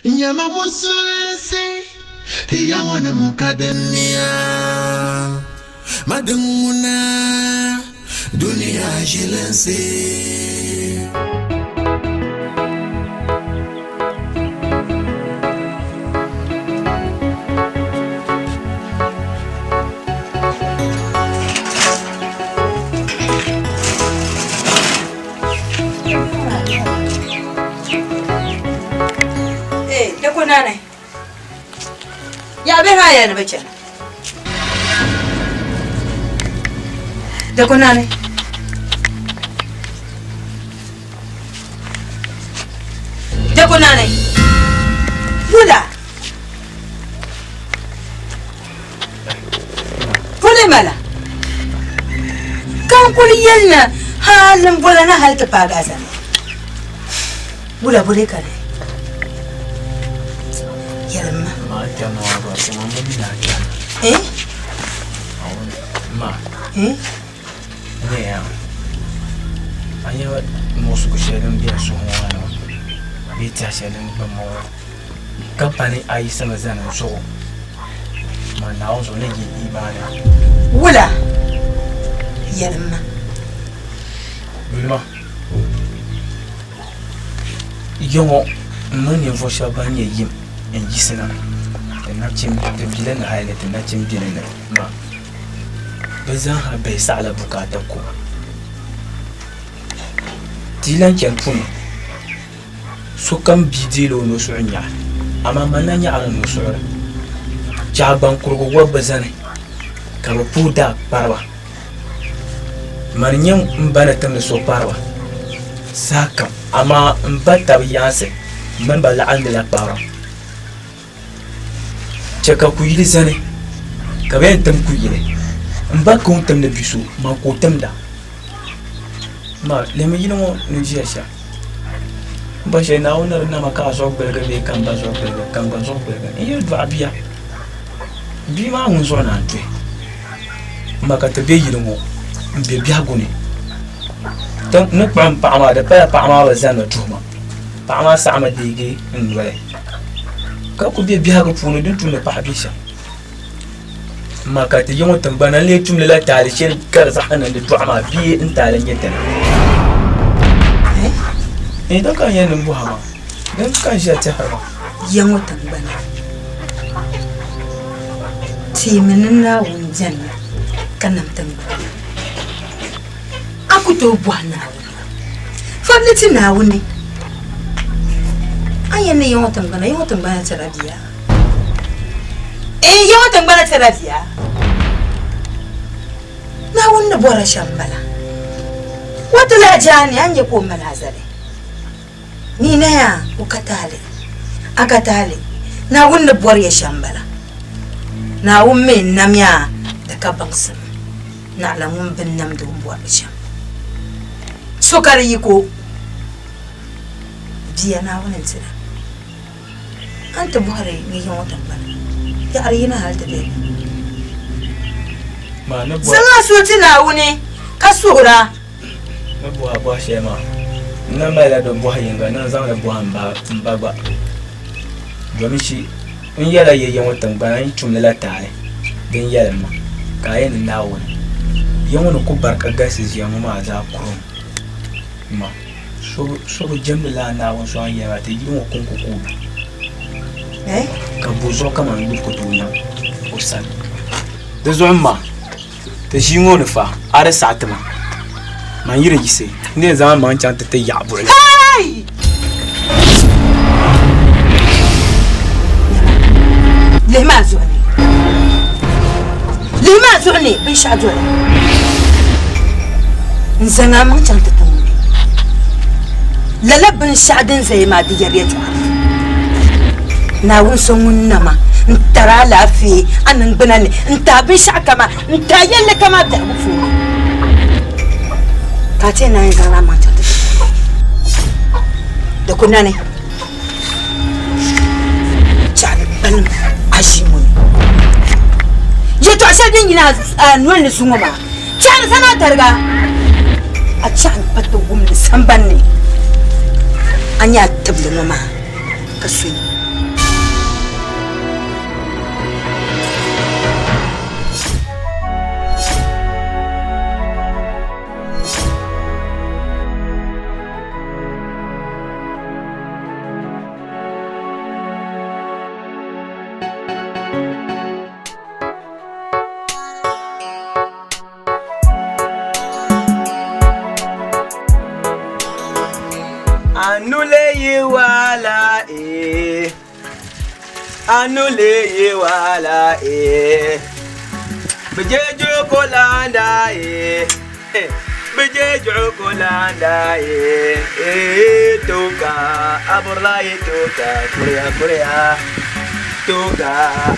Nyama musulinsi ti ya ŋɔ nim ka dinniya ma din ŋuna dunia ʒilinsi. Eh, dako nani. Ya be ha ya ni be chana. Dako nani. Dako nani. Wula. Puli mala ka n kuli yɛli na hali n bola na hali ti paagi a sani wula boli ka di yɛlim ma eh? Ma eh? Ne ya a nyɛ muɣisigu shɛli din bɛ n suhu ŋɔ ni bee tɛha shɛli din gbubi ma ŋɔ Ka pani a yi sani zani n zuɣu, man Naawuni zuɣu ni yi imaani. Wula? Yɛlim ma. Yuli ma, Yaŋɔ n mini ninvuɣ shɛb bɛn nyɛ yim n-yiɣisina ti bili ni hal ni ti nachimbili ni ma, bɛ zaa bihi saɣila bukaata ko. Ti yi lan chani puni. Sokam bia deela o nosuɣu nyaɣi, amaa man na nyaɣiri n nosuɣuri. Chɛɣigbaŋkurugu wɔbi bi zani, ka bɛ puhi daa kpari ba. Mani n-nyɛ m ba ni timdi so kpari ba sahakam, amaa m ba tab yaansi mini ba laɣindila kparibu. Chɛ ka kuyili zani, ka bɛ yɛn tim kuyili. M ba ka o ni timdi bi so, man ka o timda. Ma, lihimi yili ŋɔ ni ʒiya shɛm. M ba shɛli Naawuni ni di nama ka a zuɣu gbuligi bee ka m ba zuɣu gbuligi ka n gba zuɣu gbuligi. N yi dɔɣi bia, bia maa ŋun zuɣu naan tuhi. M ba ka ti be yili ŋɔ m-be biɛhigu ni. N ni kpuɣi m paɣa maa, di pala paɣa maa bi zanimi tuhi ma. Paɣa maa saɣimi deegi n noli ka ku be biɛhigu puuni din tu ni paɣa be shɛm. M ma ka ti yi ŋɔ tiŋgbana n-lee tumdi la taali shɛli ka di zaɣisi niŋdi dɔɣu maa bee n taali n-nyɛ tini? Ee, din ka n yɛn niŋ bɔha maa, din ka n ʒiya tɛhiri maa. Ya ŋɔ tiŋgbana, teemi ni Naawuni beni ka nam tiŋgbani. A ku tooi bɔhi Naawuni. Fabili ti Naawuni. A ni yɛn ni ya ŋɔ tiŋgbana, ya ŋɔ tiŋgbana tira bia. Ee, ya ŋɔ tiŋgbana tira bia. Naawuni ni bɔra shɛm m-bala. O ti lahi je a ni, a ni nya ka o mali a zali. Nina yaa, o ka taali, a ka taali. Naawuni ni bɔri ya shɛm m-bala. Naawuni mi n-nam ya di ka baŋsim. Naɣila ŋun bi namdi o ni bɔri li shɛm. So ka di yiko bia Naawuni n-ti la. A ni ti bɔhiri ni yi ŋɔ tiŋgbani yaɣiri yina hal ti be. Zaŋ a suhu ti Naawuni ka suhir a. Ni bɔhi a bɔhi shɛli maa, n na malila di bɔhi yiŋga ni n zaŋ li bɔhi m ba gba. Domichi n yɛla ya ya ŋɔ tiŋgbana n yi tumdi la taali din yɛlim ma, ka a yɛn ni Naawuni ya ŋɔ ni ku barika galisi ʒiya ŋɔ maa zaa kurum ma. So bi jɛmdi lala Naawuni so a ni yɛli maa ti yili ŋɔ kɔŋko ka o du, ka bɔzuɣu kaman yuli ku tooi niŋ o sani. Di zuɣu m ma, ti ʒii ŋɔ ni fa, a di saɣi ti ma, man yi di yiɣisi, n ni yɛn zaŋ amaŋ chaŋ ti ti yaɣi buɣili. Lihi maa zuɣu ni, lihi maa zuɣu ni binshɛɣu dola, n zaŋ amaŋ chaŋ ti ti ŋuni. Lala binshɛɣu din zaya maa di yɛri yɛltɔɣa. Naawuni so ŋun nama n-tari alaafee a niŋgbuna ni n-ti a binshɛɣu kama n-ti a yɛlli kam a biɛhigu puuni, ka a ti yɛn naan zaŋla amaŋ chaŋ ti ti di ku nani chɛɣili balim a ʒii ŋɔ ni. Yɛtɔɣ shɛli din yina a noli ni zuŋɔ maa, chɛɣili zani a tariga, a chɛɣili pa ti wumdi sambani ni a nya a tibili ŋɔ maa ka so yi. eh. Anu le ye wahala eh. Bijeju kolanda eh. Bijeju kolanda eh. Eh toka aborlaye toka korea korea. Toka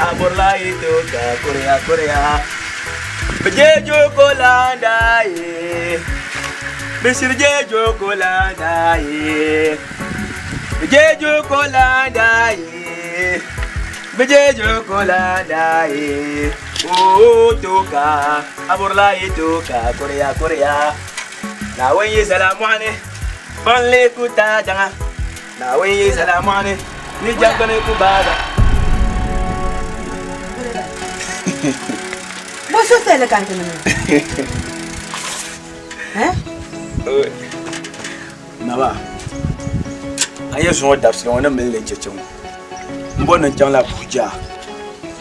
aborlaye toka korea korea. Bijeju kolanda eh. Bishirjeju kolanda eh. Bijeju kolanda eh. Bijeju kolanda eh. Oh toka aborlaye toka korea korea. Naawuni yi zala mɔɣuni banli ku taai daŋa. Naawuni yi zala mɔɣuni ni jɛŋgbini ku baai da. Bo suhupiɛlli ka n ti niŋ ŋɔ? Naba, a yɛ zuŋɔ dabisili ŋɔ ni mili ni cheche ŋɔ, m bo ni n chaŋla Abuja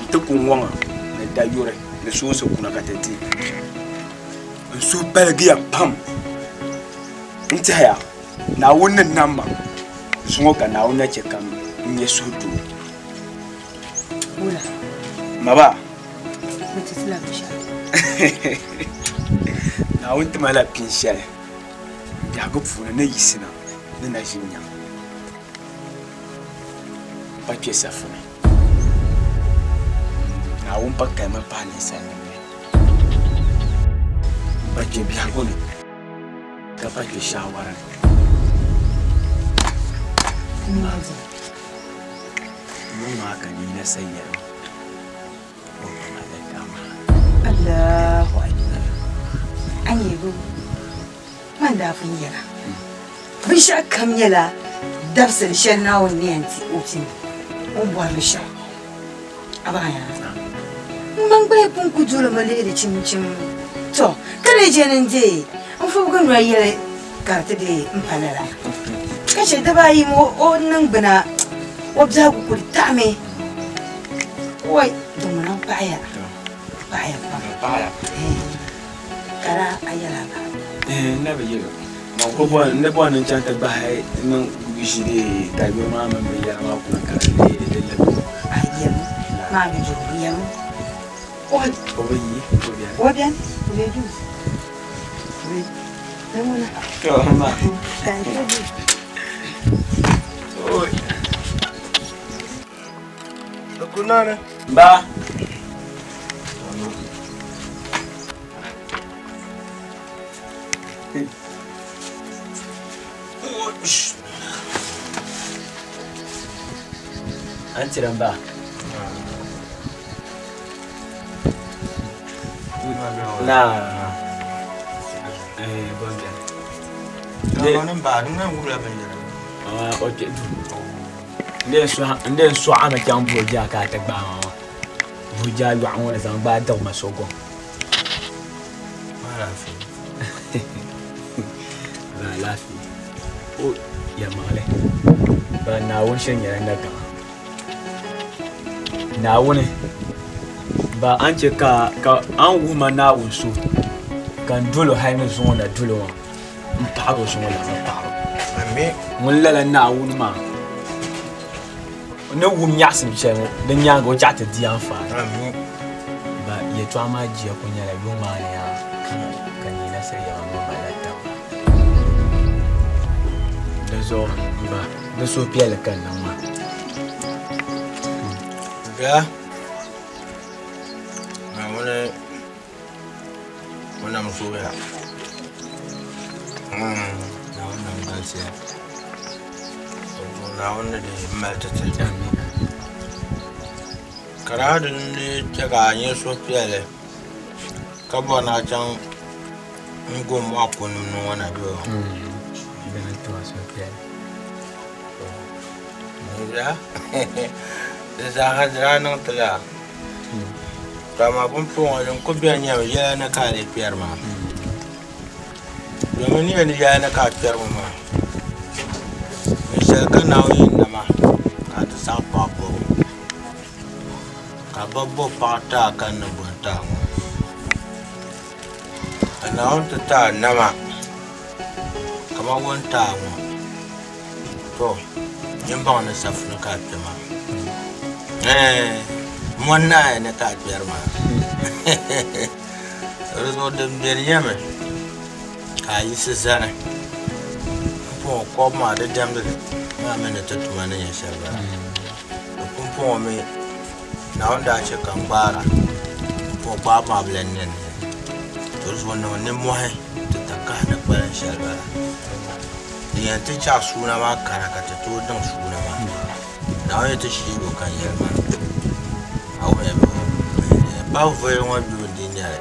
nti ku ŋɔŋa ni dayuri ni soonsi kuna ka ti di. N suhu paligiya pam n tɛhiya Naawuni ni nam ma zuŋɔ ka Naawuni na chɛ ka n nya suhudoo. Wula? Ma ba. Bɛ ti ti la binshɛɣu. Naawuni ti ma la pin shɛli biɛhigu puuni ni yiɣisina ni na ʒi n-nya pa kpe safu ni. Naawuni pa kalima pahi ninsalinima ni. Pa kpe biɛhigu ni ka pa kpe shaawara ni. Yuŋ maa ka nina sa yɛli o o ba ma lɛta maa. Allahu akbar. A nyɛ bɛ man daa pun yɛla binshɛɣu kam nyɛla dabisili shɛli Naawuni ni yɛn ti o pini o ni bɔri li shɛm. A baŋ ya? M man gba yi pun ku dolimi lihiri chimchim, tɔ ka di je ni n deei n fubigi noli yɛli ka di ti deei m pa lala. Ka chɛ dibaayi mi o niŋgbuna o biɛhigu kuli taɣimi. Wai, di ŋuna m-paɣiya, paɣiya pam. Ka daa a yɛl a ba? N na bi yɛl o. Man ku bɔri n ni bɔri ni n chaŋ ti gbahi niŋ ʒili dayuri maa mini binyɛra maa kuna ka di leei di labi o. A yɛm maa mi doo bi yɛm o. O bi yi, o beni. O beni, o be duu. O be di ŋuna. To ma. Ka n kpe duu. Oi. Kunani. Ba. An tira n ba. Na. Eh, bon bien. Ah, okay. N di sɔɣimi chaŋ Buhujaa ka a ti gbaai ma maa. Buhujaa yɔɣu ŋɔ ni zaŋ gbaai diɣi ma so gɔŋ. Ba alaafee. O yɛlimaŋli ba Naawuni shiri nyɛla nagaŋa. Naawuni ba a ni chɛ ka a ni wuhi ma Naawuni so ka n dol o hali ni zuŋɔ na dol o maa. M paɣir o zuŋɔ la m paɣir o. Ŋun lala Naawuni maa ni wum nyaɣisim shɛli ŋɔ di nyaaŋa o chaɣ ti di anfaani. Ba yɛtɔɣa maa jia kul nyɛla yuŋ maa ni yaa ka nyina siri yɛma ŋɔ malila taba. Di zuɣu m ba di suhupiɛlli ka n niŋ maa. Bia, Naawuni O nam zooya. Naawuni nam galisiya. Naawuni ni di mali ti ti. Ka daa din di chɛ ka a nya suhupiɛlli ka bɔri ni a chaŋ n-go mɔɣu kunim ni ŋɔ na bɛ o. Di zaaha di daa niŋ ti laa. To amaa pumpɔŋɔ din kul beni nyɛmi yɛla ni ka a lee kpɛri maa. Domin ni yɛn yɛla ni ka a kpɛri ŋɔ maa, binshɛli ka Naawuni yɛn nama ka a ti saɣi paɣ bɔbu, ka ba bo paɣ ti a ka n ni bo n-ti a ŋɔ. Ka Naawuni ti ti a nama kaman o ni ti a ŋɔ. To, Nyin baŋ ni safu ni ka a kpe maa. Ɛɛn, mɔni naaya ni ka a kpɛri maa. Di zuɣu din beni nyɛmi ka a yiɣisi zani pumpɔŋɔ kɔbu maa di diɛmdi li maa mi ni ti tuma ni nyɛ shɛli bala. Di pumpɔŋɔ mi Naawuni daa chɛ ka n gbaara pumpɔŋɔ gbaabu maa bi lan nɛ n ni. To di zuɣu niŋ nimmɔhi ti takahi ni kpalim shɛli bala. Di yɛn ti chaɣ suuna maa kana ka ti tooi niŋ suuna maa. Naawuni yi ti sheeg o ka n yɛli maa, a wuhiya bɛ pa voli ŋɔ yubu n-dii nyɛ li.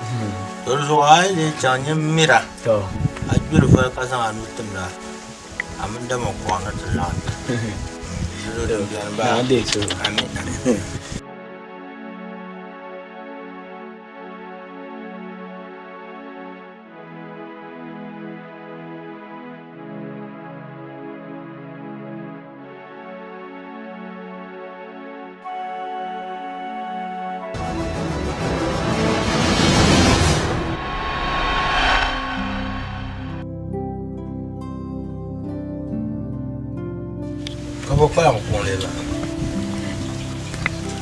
To di zuɣu a yi lee chaŋ nyin mira, a gbiri voli ka zaŋ a nuu timda a mini dama kɔɣu ni ti laɣim. Di zuɣu din beni m-bala. Ami. Ka bɔ kpalim kuŋ li la?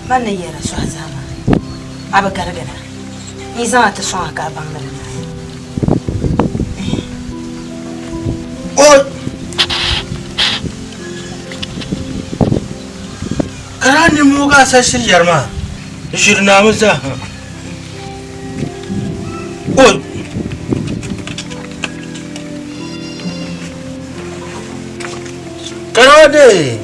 Man ni yɛra sɔhi zaa maa, a bi garigina. N yi zaŋ a ti sɔŋ a ka a baŋ ni di naai. Oi! Ka daa nimmoo ka a sa shiri yɛri maa, n ʒiri naami zaa ha. Oi! Ka daa dee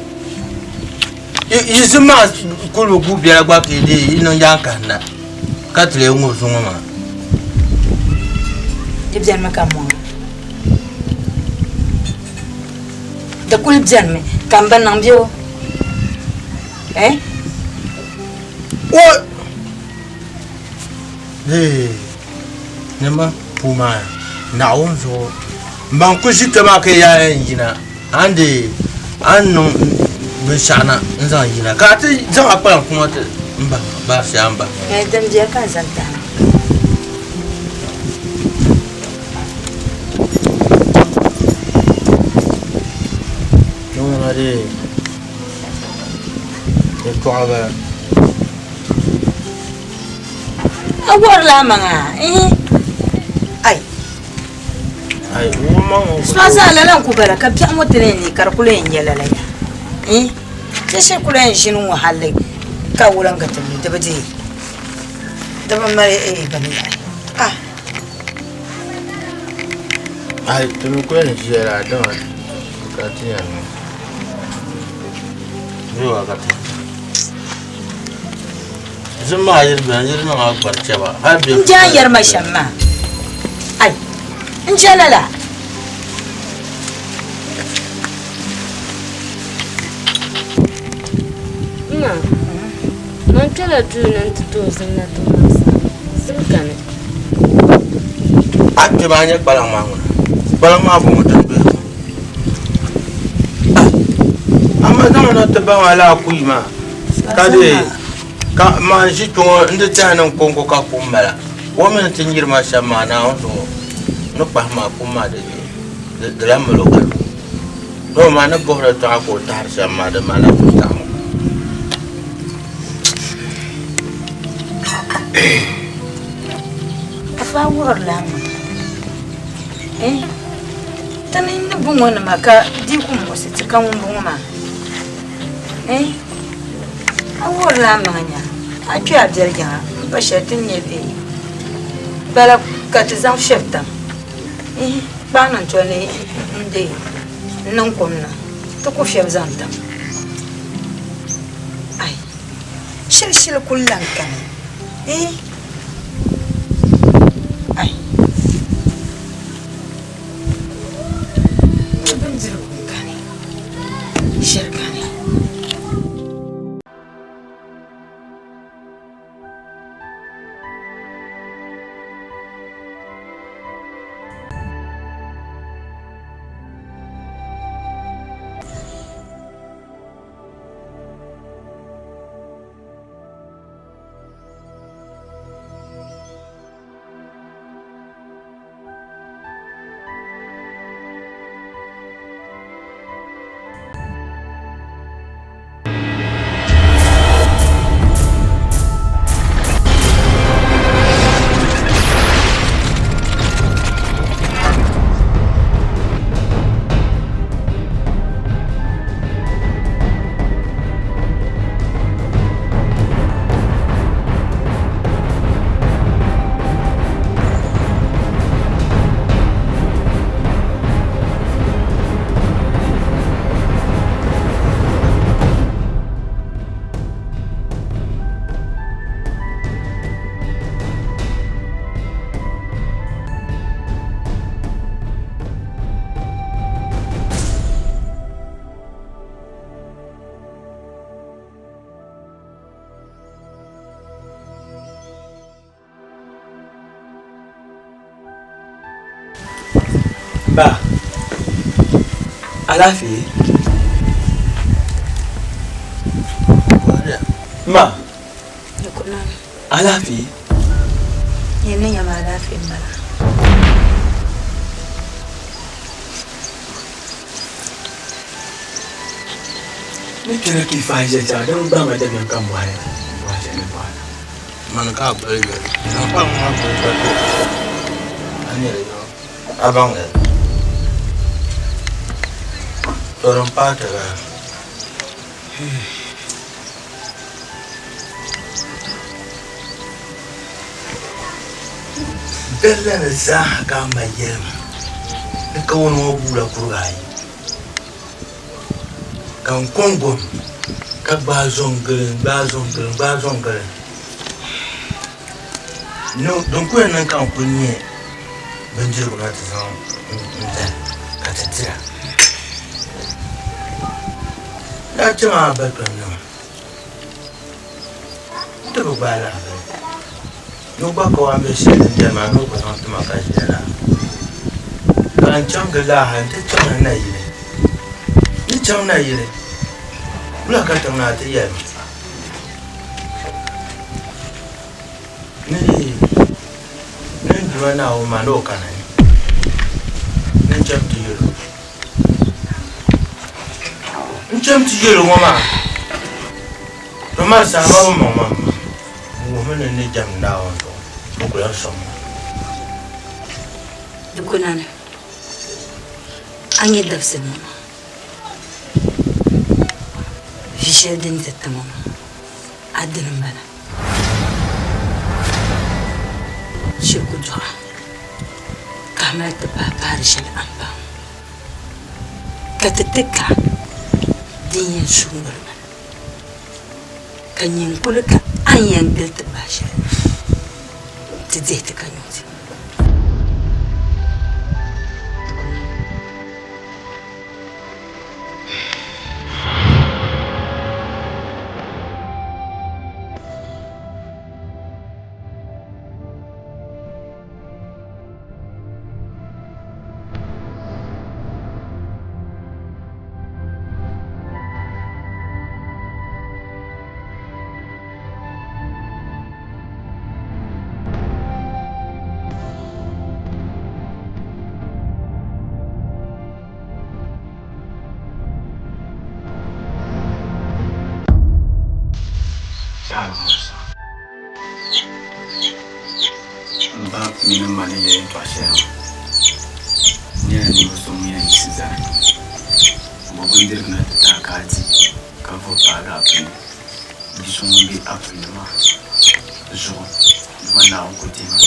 yi zim maa kuli bi gu biɛla gba ka yi dee yi niŋ yaankahina ka ti lee ŋubi zuŋɔ maa. Di bɛnimi ka mɔŋ. Di kuli bɛnimi ka m bi niŋ bɛ o. Eh? O! Hey! Nima puu maa Naawuni zuɣu ban kuli ʒi kpɛ maa ka yaa yɛn yina a ni dee a ni niŋ binshaɣu na n zaŋ yina ka a ti zaŋ a kpalaŋ kuma ti n bahi baasi a ni bahi Eh, din biɛri ka n zaŋ tahi ŋuna dee yɛltɔɣa bala A wuhirila a maŋa eh ai ai wuhi maŋ ŋɔ Sua zaa lala n-ku bala ka biɛɣu ŋɔ ti ni yɛn neei ka di kuli yɛn nyɛ lala ya eh Ti shiri kuli yɛn ʒini ŋ-ŋɔ halli ka wuliŋgi ti lu di bi deei di bi mali eh bini yaha ah. Ai ti mi kuli yɛn ʒiya la dama ka ti yɛn niŋ zuwa ka ti Zim maa yiri bɛni yiri niŋ a gbari chɛba hali bɛ N je a ni yɛri ma shɛm maa. Ai, n je lala. Ma, man kpɛla duu ni nti tooi zim na ti maa sani. Zim kani. A kpɛ maa nyɛ kpalaŋ maa ŋuna. Kpalaŋ maa bɔŋɔ din doya ŋɔ. A ma zaŋ na ti ba maa laa kuyi maa. Ka dee ka maan ʒi kpe ŋɔ n-ti tɛhi ni n kɔŋko ka kum mala. O mi ni ti nyiri ma shɛm maa Naawuni zuɣu ni kpahi ma kum maa di di lan mali o galibu. Doo maa ni buhiri tɔɣa ka o tahiri shɛm maa di malila suhusaɣiŋgu. Afa wuhirila a maŋa. Eh, ti ni ni bɔŋɔ nima ka di ku muɣisi ti ka ŋun bɔŋɔ maa. Eh, a wuhirila a maŋa nya, a kpe a biɛli yiŋa m-pa shɛli ti ni nyɛ bee bala ka ti zaŋ fiɛbi tam. Eh, kpaani n-toli ni n deei n-niŋ kom niŋ ti ku fiɛbi zaŋ tam. Ai, shili shili kuli lan kani. Eh, ai, bindirigu n-kani. Shɛli kani. Ba, alaafee? Ma, alaafee? Ni ni nyama alaafee m-bala. Ni kpɛna ka yi fahi ʒe chɛɣu din gbaai ma dabiɛm ka m bɔhi bɔhi shɛli ni bɔhi. Mani ka a boli yoli. Zaŋ kpaŋ maa kuli ka to a ni di yɔ a baŋ li. To din paai ti bala. Dala ni zaaha ka a ma yɛli ma ni kawana ŋɔ guula kuriga ayi. Ka n ko n-gom ka gbaai zo n-gili n-gbaai zo n-gili n-gbaai zo n-gili. Din ku yɛn niŋ ka n kuli nya bindirigu na ti zaŋ n-dali ka ti dira. N daa chɛ maa ba kpɛm nima nti bi gbaai lahabali ni o gba kawana be shɛli din beni maa ni o ku zaŋ ti ma ka ʒiya la. Ka n chaŋ gili a ha nti chaŋ a nayili. N ni chaŋ nayili, wula ka tiŋ naa ti yɛli ma? Ni ni n Duuma Naawuni maa ni o kana ni ni n cham ti yɛl o. N cham ti yɛl o ŋɔ maa, to mali saha maa bi maŋ ma m-maŋ n-wuhimi ni n ni jɛmdi Naawuni zuɣu, o ku lan sɔŋ ma. Di kunani, a nya dabisili ŋɔ maa, vi shɛli din di ti ŋɔ maa, a dini m-bala. Shiri ku dɔɣi ka a mali ti paai paari shɛli a ni baŋ ka ti ti ka din yɛn su noli maa ka nyin kuli ka a ni yɛn gili ti paai shɛli ti dihi ti ka nyuŋti. M ba mini m ma ni yɛli yɛltɔɣa shɛli ŋɔ nyɛla ninvuɣ so ŋun yɛn yiɣisi zani m-bo bindirigu na ti ti a ka a di ka vuhi paagi a puli bia so ŋun be a puli ni maa zuɣu dama Naawuni ku deei ma.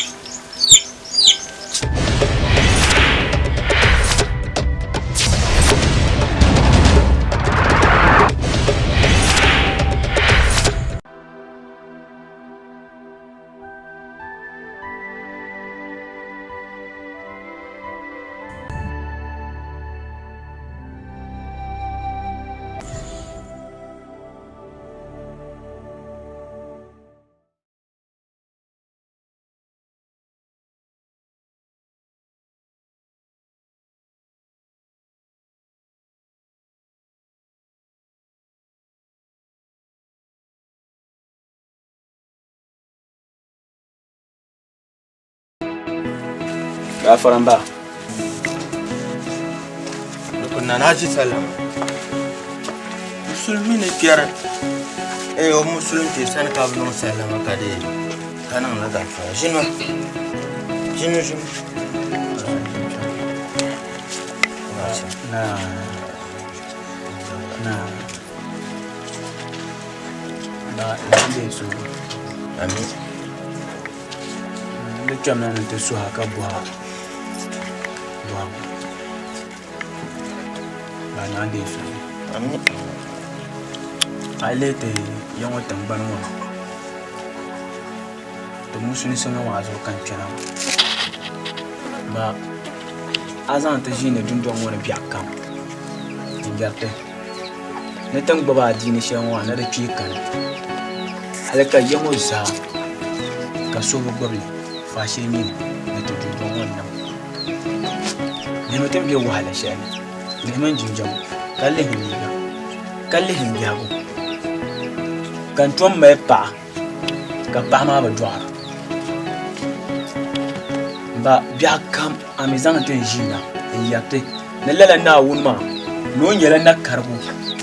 Gaafara n ba. Nana achi salama. Musulmi ni kpɛri ee o musulin kpɛ sani ka bi niŋ salama ka di ka niŋ li gaafara ʒini ʒini ʒini. Na na ba na be so. Amin. Di kpɛmina ni ti suha ka bɔha bɔhigu ba naa deei suhu. Amin. A yi lihi ti ya ŋɔ tiŋgbani ŋɔ ni ti musulinsi ŋɔ maa zuɣu ka n kpɛna ŋɔ ba a zaŋ ti ʒiini dundɔŋ ŋɔ ni biɛɣu kam n-yɛri ti ni ti ni gbubi adiini shɛli ŋɔ maa ni di kpee kani hali ka ya ŋɔ zaa ka so bi gbubi li faashee nyini ni ti dundɔŋ ŋɔ ni niŋ. Lihimi ti ni be wahala shɛli ni. Lihimi n jinjam ka lihi n liiga ka lihi n biɛhigu ka n tom mali paɣa ka paɣa maa bi dɔɣira. M ba biɛɣu kam a mi zaŋ ti n ʒiina n yɛri ti ni lala Naawuni maa ni o nyɛla na karigu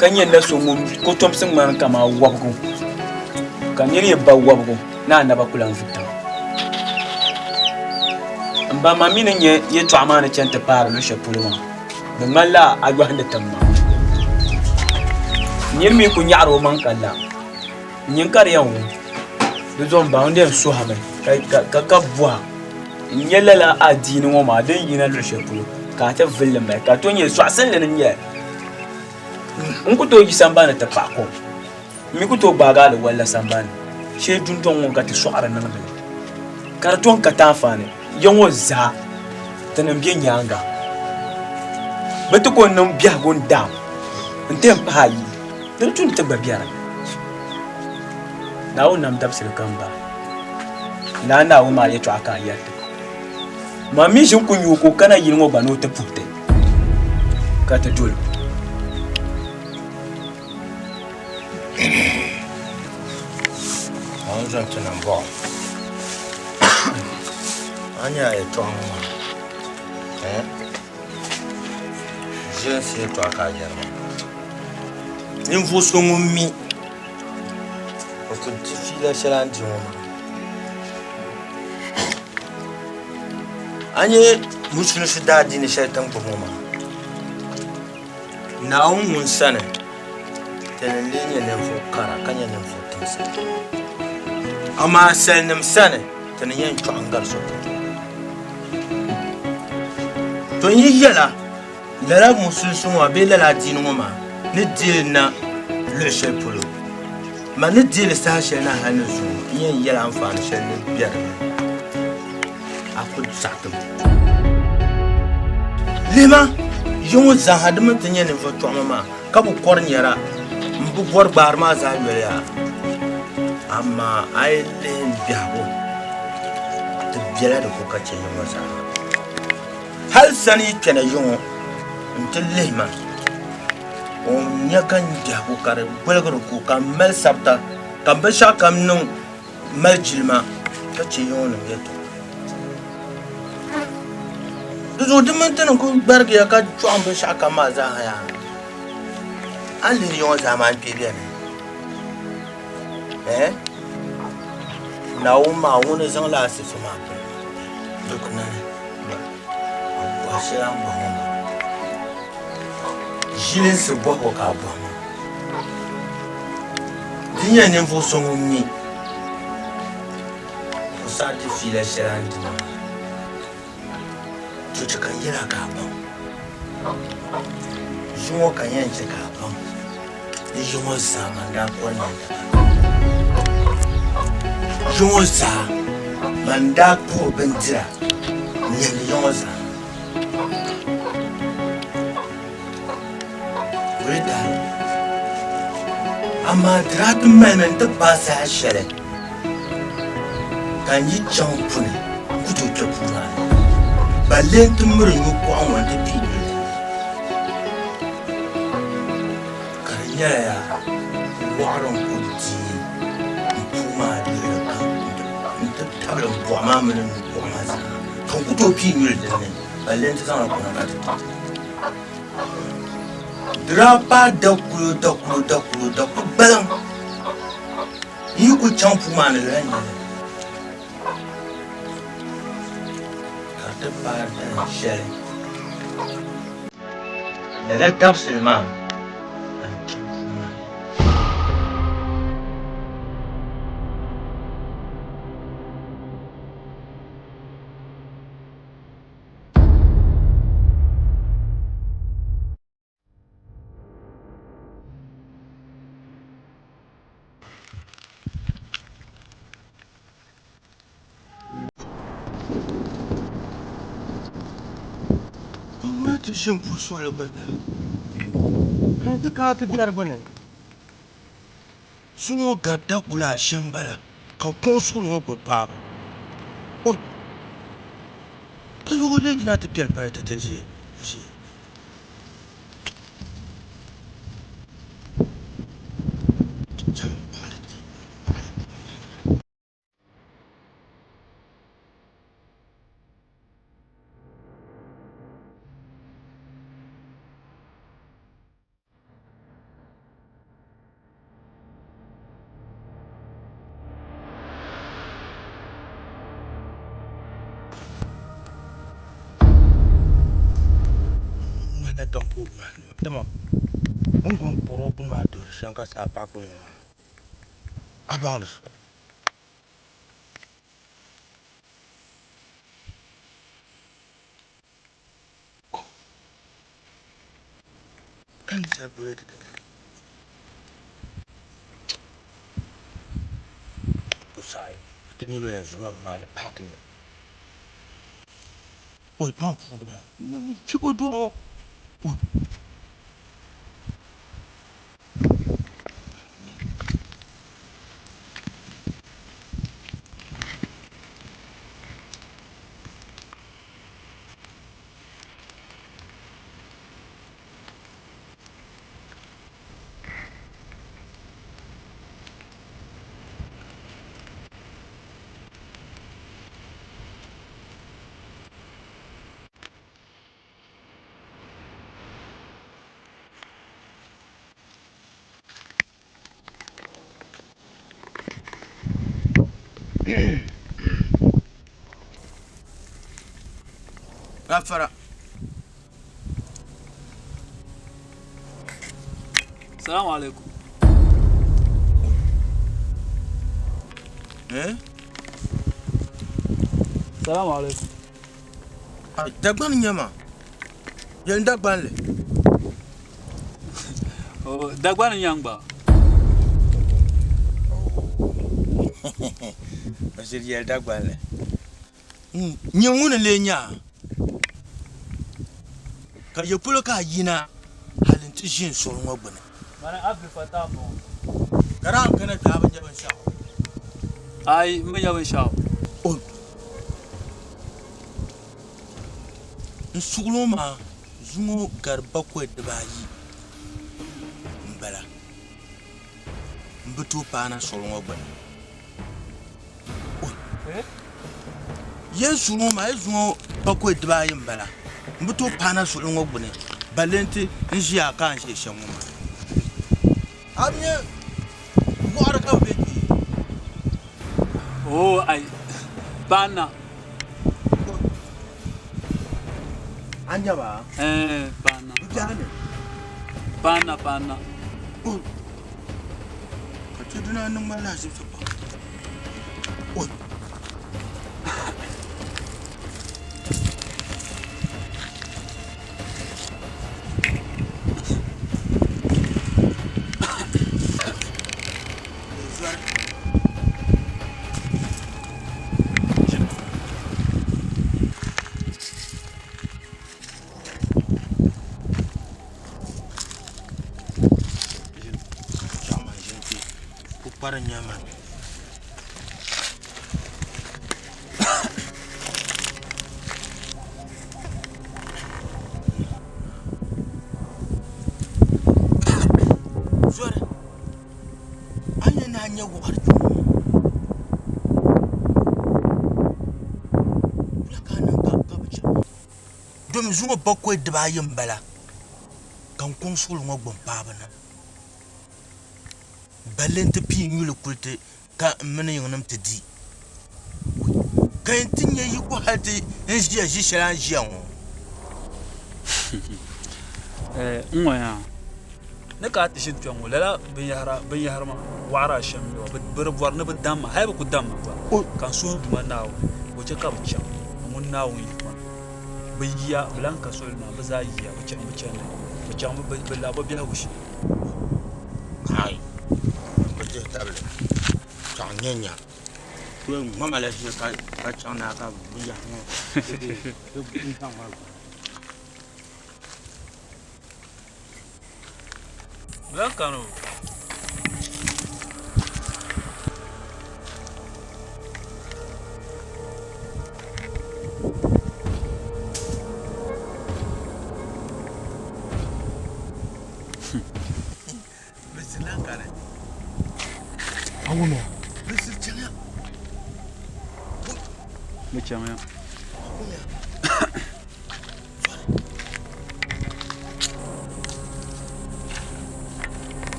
ka nyɛ na so ŋun kotomsi ŋmani kaman wɔbigu ka nir yi ba wɔbigu ni a naba ku lan vi tiŋa. M ba ma mi ni nya yɛtɔɣa maa ni chani ti paari luɣ shɛli polo maa, di ŋmanila a yɔhindi tiŋ maa. Nir mi ku nyaɣir omaŋ ka la, nyin ka di yɛn wum. Di zuɣu m ba ŋun di yɛn suhimi ka ka bɔha n-nya lala adiini ŋɔ maa din yina luɣ shɛli polo ka a ti vili li mali ka di tooi nyɛ sɔɣisinli ni n-nyɛ li. N ku tooi yi sambani ni ti paɣi kom. M mi ku tooi gbaagi aliwalla sambani shee dundɔŋ ŋɔ ka ti sɔɣiri niŋdi li, ka di tom ka ti anfaani ya ŋɔ zaa tinim be nyaaŋa. Bɛ ti ko n-niŋ biɛhigu n-daam nti yɛn pahi ayi, di ni tu ni ti gba be di ni. Naawuni nam dabisili kam m-bala. Lala Naawuni maa yɛtɔɣa ka a yɛri ti. Man mi ʒini ku nya o ka o kana yili ŋɔ gba ni o ti puhi ti, ka ti dol o. Naawuni zaŋ ti niŋ bɔɣu a ni nya a yɛtɔɣa ŋɔ maa eh? Ʒilinsi yɛtɔɣa ka a yɛri maa ninvuɣ so ŋun mi o ku di fiila shɛli a ni di ŋɔ maa a nya musulinsi daadiini shɛli ti ni gbubi ŋɔ maa Naawuni ŋun sani ti ni lee nyɛ ninvuɣ kara ka nyɛ ninvuɣ timsa, amaa salinim sani ti ni yɛn chɔɣi n-gari sokam. To n yi yɛla lala musulinsi ŋɔ maa bee lala adiini ŋɔ maa ni deei na luɣ shɛli polo, man ni deei li saha shɛli na hal ni zuŋɔ, n yɛn yɛla anfaani shɛli ni be di ni. A ku saɣiti ma. Lihima, yi ŋɔ zaaha di mini ti nyɛ ninvuɣ chɔɣima maa ka bi kɔri nyɛra m-bi bɔri gbaari maa zaa yoli yaa. Amaa a yi lihi m biɛhigu, ti bela di ko ka chɛ yi ŋɔ zaa. Hal sani yi kpɛna yi ŋɔ nti lihi ma, o ni nya ka n biɛhigu ka di goligiri ko ka m mali sabita ka m binshɛɣukam niŋ mali jilima ka chɛ yiŋɔ nim yɛltɔɣa. Di zuɣu di mini ti ni kuli gbarigiya ka chɔɣim binshɛɣu kam maa zaa ha yaa, a ni lihiri yiŋɔ zaa maa n-kpe beni. Ɛɛh! Naawuni maa ŋuni zaŋla asifi maa pili ma di ku nani a bɔhi shɛli a ni bɔhi ŋɔ maa. Ʒilinsi bɔhigu ka a bɔhi maa. Di nyɛ ninvuɣ so ŋun mi o saha di fiila shɛli a ni di maa, to chɛ ka n yɛl a ka a baŋ. Zuŋɔ ka n yɛn chɛ ka a baŋ ni yiŋɔ zaa man daa kɔri nyɛ daba. Yiŋɔ zaa man daa puhi bindira n-nyɛndi yiŋɔ zaa. Amaa di daa ti malimi nti paai saha shɛli ka n yi chaŋ puni n-ku tooi kpe puu maa ni, balle nti miri n yukɔɣu ŋɔ nti pii duli li. Ka di nyɛla yaa wɔɣiri n-kul deei m puu maa luɣili kam nti tabili m buɣa maa mini n yukɔɣu maa zaa, ka n ku tooi pii nyuli din ni, balle nti zaŋla kuna ka ti ti. Di daa paai dakulo dakulo dakulo dakulo gbaliŋ n yi kuli chaŋ puu maa ni lala n-nyɛ li ka di ti paai dahin shɛli lala dabisili maa ka n chaŋ puu maa ni. Ti ʒi n-puhi soli gbuni n-ti kana ti biɛri gbuni Zuŋɔ gari daguli ashɛm m-bala ka kuɣ suɣili ŋɔ gbubi paai o. Ka yɔɣɔ lee yina ti kpɛri pali ti ti ʒi. Ʒi. Gafara. Salamu alaikum. Eh? Salamu alaikum. Dagbani nyama. Yɛn Dagbanli. Oh, Dagbani nyaŋ gba. Bɛ ʒiri yɛli Dagbanli. Nyɛ ŋuni n-lee nyɛ a? Ka ya polo ka a yina hali nti ʒi n suɣili ŋɔ gbuni? Mani Abdul Fattah m-bɔŋɔ. Ka daa n kana kpe a bi nya binshɛɣu? Aai, m bi nya binshɛɣu. O N suɣili ŋɔ maa zuŋɔ gari bakɔi dibaayi m-bala. M bi tooi paana suɣili ŋɔ gbuni. Yɛn suɣili ŋɔ maa yi zuŋɔ bakɔi dibaayi m-bala. M bi tooi paana suɣili ŋɔ gbuni balle nti n ʒiya ka a ni ʒiya shɛm ŋɔ maa. A bi nya wɔɣiri ka bɛ be kpe? Oo ai, paana. A nya ba? Ɛɛn, paana. Bɛ biɛhi ni? Paana, paana. Ka ti dina niŋ ma lahaʒibisi pam. Oi! Pukpara nyama. Zɔri a ni naan nyɛ wɔɣiri kpɛŋ ŋɔ wula ka a niŋ ka bi chaŋ domi zuŋɔ bakɔi dibaayi m-bala ka n kɔŋ suɣili ŋɔ gbuni paɣibu na balli nti pii nyuli kuli ti ka m mini yiŋnim ti di ka yɛn ti nya yiko hal ti n ʒiya ʒi shɛli a ni ʒiya ŋɔ. N ŋɔ yaa ni ka a ti ʒini kpɛŋ ŋɔ lala binyahari maa waɣiri a shɛm n-nyɛ ba bɛ di bɔri ni bɛ damma hali bɛ ku dammi gba ka n suhi n Duuma Naawuni ka o chɛ ka bɛ chaŋ ni ŋun Naawuni yiko ni bɛ yiya bɛ lan ka suɣili maa bɛ zaa yiya bɛ chaŋ bɛ chandi bɛ chaŋ bɛ labi bɛ biɛhigu shee. Ai, bɛ dihi tabili chaŋ nyɛ nya bɛ ŋmama la ʒiya ka chaŋ naa ka binyahari ŋɔ bɛ zaŋ maa gba. Bɛ lan kani o. A wumya? Bɛ chaŋya.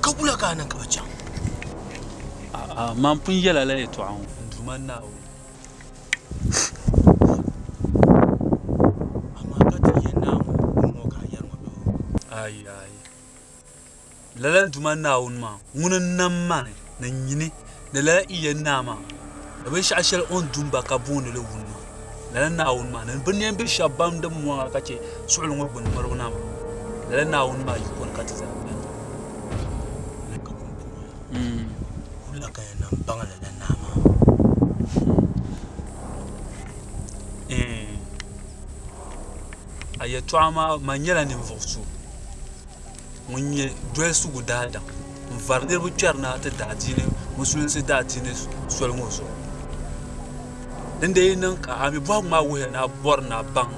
Ka wula ka a niŋ ka bɛ chaŋ? A'a, man pun yɛl a la yɛtɔɣa ŋɔ, n Duuma Naawuni. Amaa ka ti yɛn Naawuni ŋɔ ka a yɛri ŋɔ bee? Aai, aai. Lala n Duuma Naawuni maa, ŋuni n-nam ma ni ni nyini ni lala i yɛn naai maa, ni binshɛɣu shɛli o ni du m-ba ka booni li wuni maa, lala Naawuni maa ni binneen bihi shɛba ban di mɔŋa ka chɛ suɣili ŋɔ gbuni miribu na maa, lala Naawuni maa yiko ni ka ti zaa beni. Ka pumpɔŋɔ wula ka yɛn nam baŋ lala naa maa? A yɛtɔɣa maa, man nyɛla ninvuɣ so ŋun nyɛ dolisigu daadam n-vari niriba kpɛrina ti daadiini musulinsi daadiini soli ŋɔ zuɣu. Din dii yi niŋ ka a mi bɔhigu maa wuhiya ni a bɔri ni a baŋ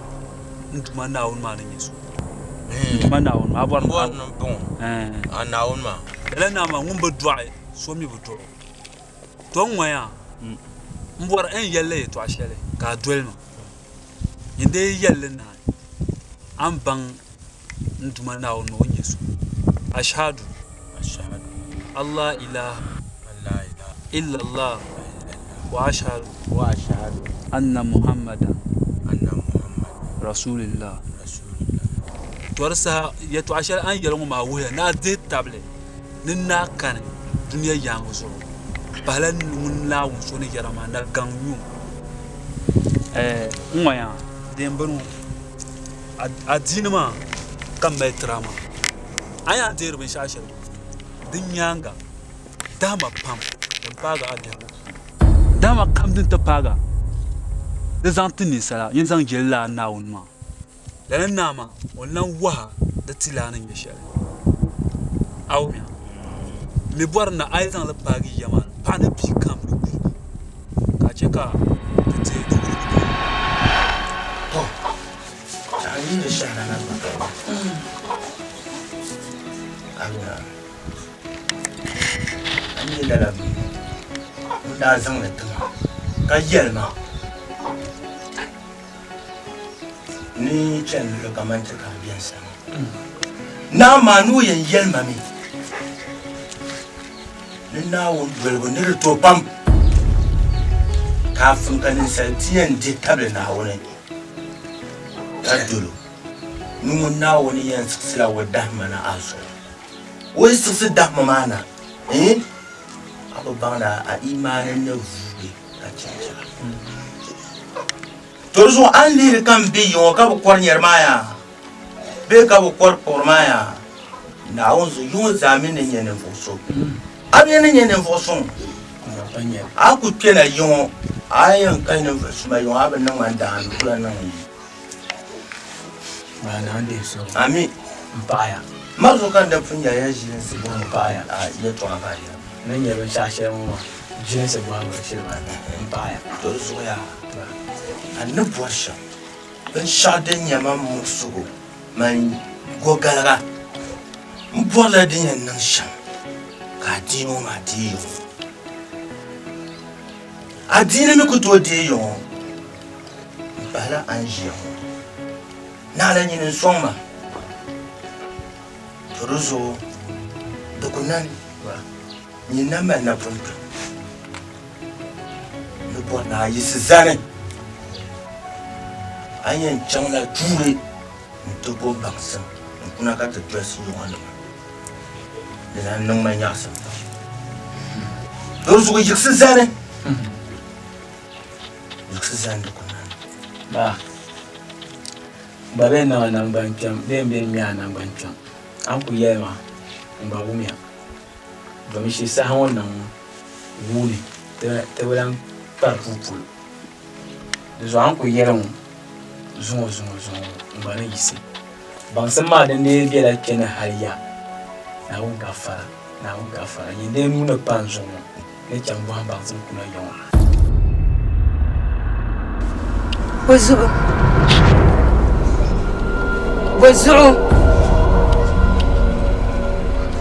n Duuma Naawuni maa ni nyɛ so. N Duuma Naawuni maa, a bɔri ni a baŋ a Naawuni maa. Lala naa maa ŋun bi dɔɣi so mi bi dɔɣ o. Tɔ n-ŋɔ yaa, m bɔri n yɛli la yɛtɔɣ shɛli ka a doli ma. Nyin dii yi yɛli li naai, a ni baŋ n Duuma Naawuni maa o ni nyɛ so. Ashhadu Allah ilaha illallah wa ashhadu anna Muhammadan Rasulillah. To di saha yɛtɔɣa shɛli a ni yɛli ŋɔ maa wuhiya ni a dihi tabili ni naa kani dunia yaaŋa zuɣu pahila ŋun Naawuni so ni yɛra maa na gaŋ nyu. N ŋɔ yaa din bini ŋɔ adiini maa ka m mali tiri a maa a ni yɛn deeri binshɛɣu shɛli di nyaaŋa dahima pam din paagi a biɛhigu puuni dahima kam din ti paagi a di zaŋ ti ninsala nyin zaŋ jeli lala Naawuni maa lala naa maa o ni lan wahi a di tilaa ni nyɛ shɛli a wumya m mi bɔri ni a yi zaŋ li paagi ya maa ni paɣa ni bia kam ni kurigu ka a chɛ ka ti deei di wulibu doli. To, a yi ni shɛhira na gba a nya a ni lala bia ŋun daa zaŋ li ti ma ka yɛli ma ni chani luɣili kam a ni ti ka a bɛn sani. Naa maa ni o yɛn yɛli ma mi ni Naawuni dolibu ni di to pam kaafin ka ninsal ti yɛn dihi tabili Naawuni ka dol o ni ŋun Naawuni yɛn siɣisila o dahima na a zuɣu. O yi siɣisi dahima maa na, a bi baŋdi a imaani ni vuugi ka chɛnchɛra. To di zuɣu a ni lihiri ka m be yi ŋɔ ka bi kɔri nyɛri maa yaa bee ka bi kɔri kpuɣiri maa yaa? Naawuni zuɣu yi ŋɔ zaa mi ni nyɛ ninvuɣ so. A mi ni nyɛ ninvuɣ suŋ. A ku kpɛna yi ŋɔ, a yi yɛn kali ninvuɣ suma yi ŋɔ, a bi niŋ ma n-daŋ a mi ku lahi niŋ n yi. Ami. Ma zuɣu ka n daa pun yɛli ya ʒilinsi bɔhimbu yɛtɔɣa ka a yɛli ma. Ni nyɛ binshɛɣu shɛli ŋɔ maa, ʒilinsi bɔhimbu shili maa m-paɣiya. To di zuɣu yaa, a ni bɔri shɛm, binshɛɣu din nyɛ man muɣisigu mini gɔgaliga, m bɔrila din yɛn niŋ shɛm ka adiini ŋɔ maa deei ya ŋɔ. Adiini mi ku tooi deei ya ŋɔ m-pahila a ni ʒiya ŋɔ. Naɣila nyini n-sɔŋ ma. To di zuɣu di ku nani nyin na mali napɔŋ kpiɔŋ ni bɔri ni a yiɣisi zani, a ni yɛn chaŋla tuuli nti bo baŋsim n-kuna ka ti dolisi yɔŋɔnima. Di lan niŋ ma nyaɣisim pam. Di zuɣu yiɣisi zani, yiɣisi zani di ku nani. Ba, gba bɛ niŋ a naŋgbankpiɛŋ bee m-bɛ ŋme a naŋgbankpiɛŋ, a ni kul yɛli ma, n gba wumya. Domi shi saha ŋɔ niŋ wuuni ti bi lan kpari puu polo. Di zuɣu a ni kul yɛli ŋɔ zuŋɔ zuŋɔ zuŋɔ n gba ni yiɣisi. Baŋsim maa din dii bela kpe ni hal ya, Naawuni gafara, Naawuni gafara, nyin dee nuu ni pa n zuɣu ŋɔ ni chaŋ bɔhim baŋsim kuna ya ŋɔ. O zuɣu. Bɔ zuɣu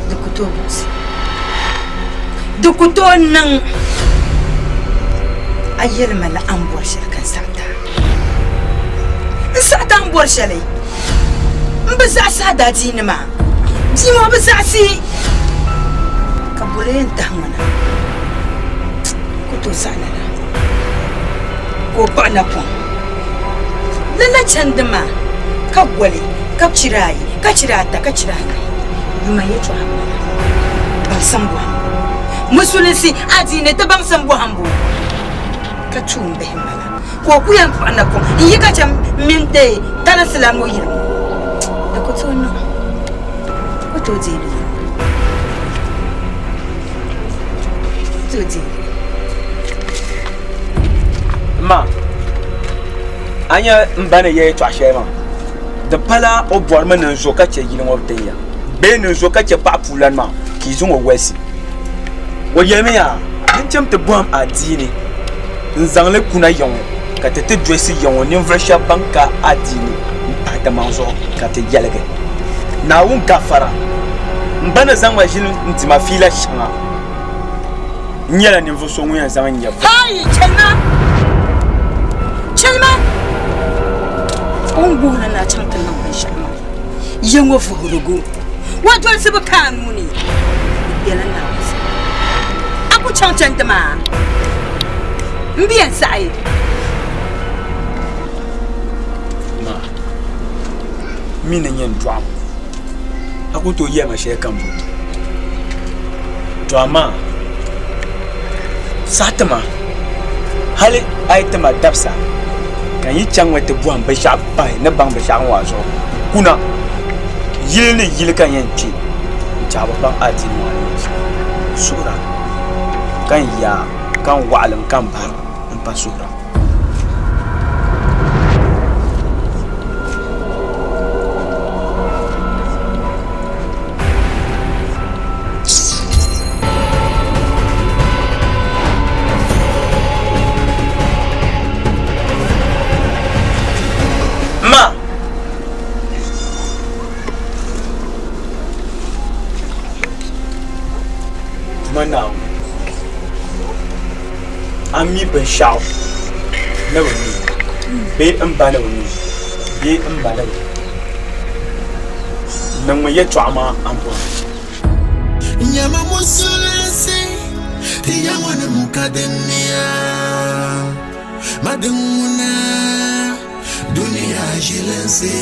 di ku tooi buɣisi, di ku tooi niŋ a yɛli ma la a ni bɔri shɛli ka n saɣi ti a. N saɣi ti a ni bɔri shɛli, m bi zaɣisi a daadiini maa, bia ŋɔ bi zaɣisi ka boli yɛn tahi ŋɔ na, ku tooi saɣi lala ka o kpuɣi napɔŋ. Lala chandi maa ka goli ka chira ayi ka chira ata ka chira anahi yuma yɛtɔɣa m-bala. Baŋsim bɔhimbu. Musulinsi adiini ti baŋsim bɔhimbu ka tuumbihi m-bala ka o ku yɛn kpuɣi napɔŋ n-yi ka chɛ m mini deei kalinsi lan ŋɔ yili ŋɔ. Di ku tooi niŋ o tooi deei li yili ŋɔ. Tooi deei li. Ma, a nya m ba ni yɛli yɛtɔɣ shɛli maa, di pala o bɔrimi ni n zo ka chɛ yili ŋɔ tin ya bee ni n zo ka chɛ paɣ puulani maa ka yi zaŋ o wolisi. O yɛlimi yaa, Din cham ti bɔhim adiini n-zaŋ li kuna ya ŋɔ ka ti ti dolisi ya ŋɔ ninvuɣ shɛb ban ka adiini m-pahi timaŋ zuɣu ka ti yɛligi. Naawuni gafara, m ba ni zaŋ ma ʒili n-di ma fiila shɛŋa. N nyɛla ninvuɣ so ŋun yɛn zaŋ n nyɛvili. Hai! Chɛli ma! Chɛli ma! O ni guhiri ni a chaŋ ti niŋ binshɛɣu maa, ya ŋɔ vuhirigu wa dolisibu ka a nuu ni, di bela Naawuni sani. A ku chaŋ chandi maa, m bi yɛn saɣi. Ma, m mi ni nyɛ n dɔɣim, a ku tooi yɛli ma shɛlikam bɔ. To amaa saɣi ti ma hali a yi ti ma dabisa ka n yi chaŋ mi ti bɔhim binshɛɣu pahi ni baŋ binshɛɣu ŋɔ a zuɣu kuna yili ni yili ka n yɛn kpe n-chaɣi bi baŋ adiini ŋɔ ni nyɛ shɛm. N suhira ka n yaa ka n waɣilim ka n bahira m-pa suhira. Ma! Tuma Naawuni, a mi binshɛɣu ni bi mi bee m ba ni bi mi bee m ma ni bi mi. Niŋmi yɛtɔɣa maa a ni bɔri. Nyama musulinsi ti ya ŋɔ ni ka diniya ma din ŋuna dunia ʒilinsi.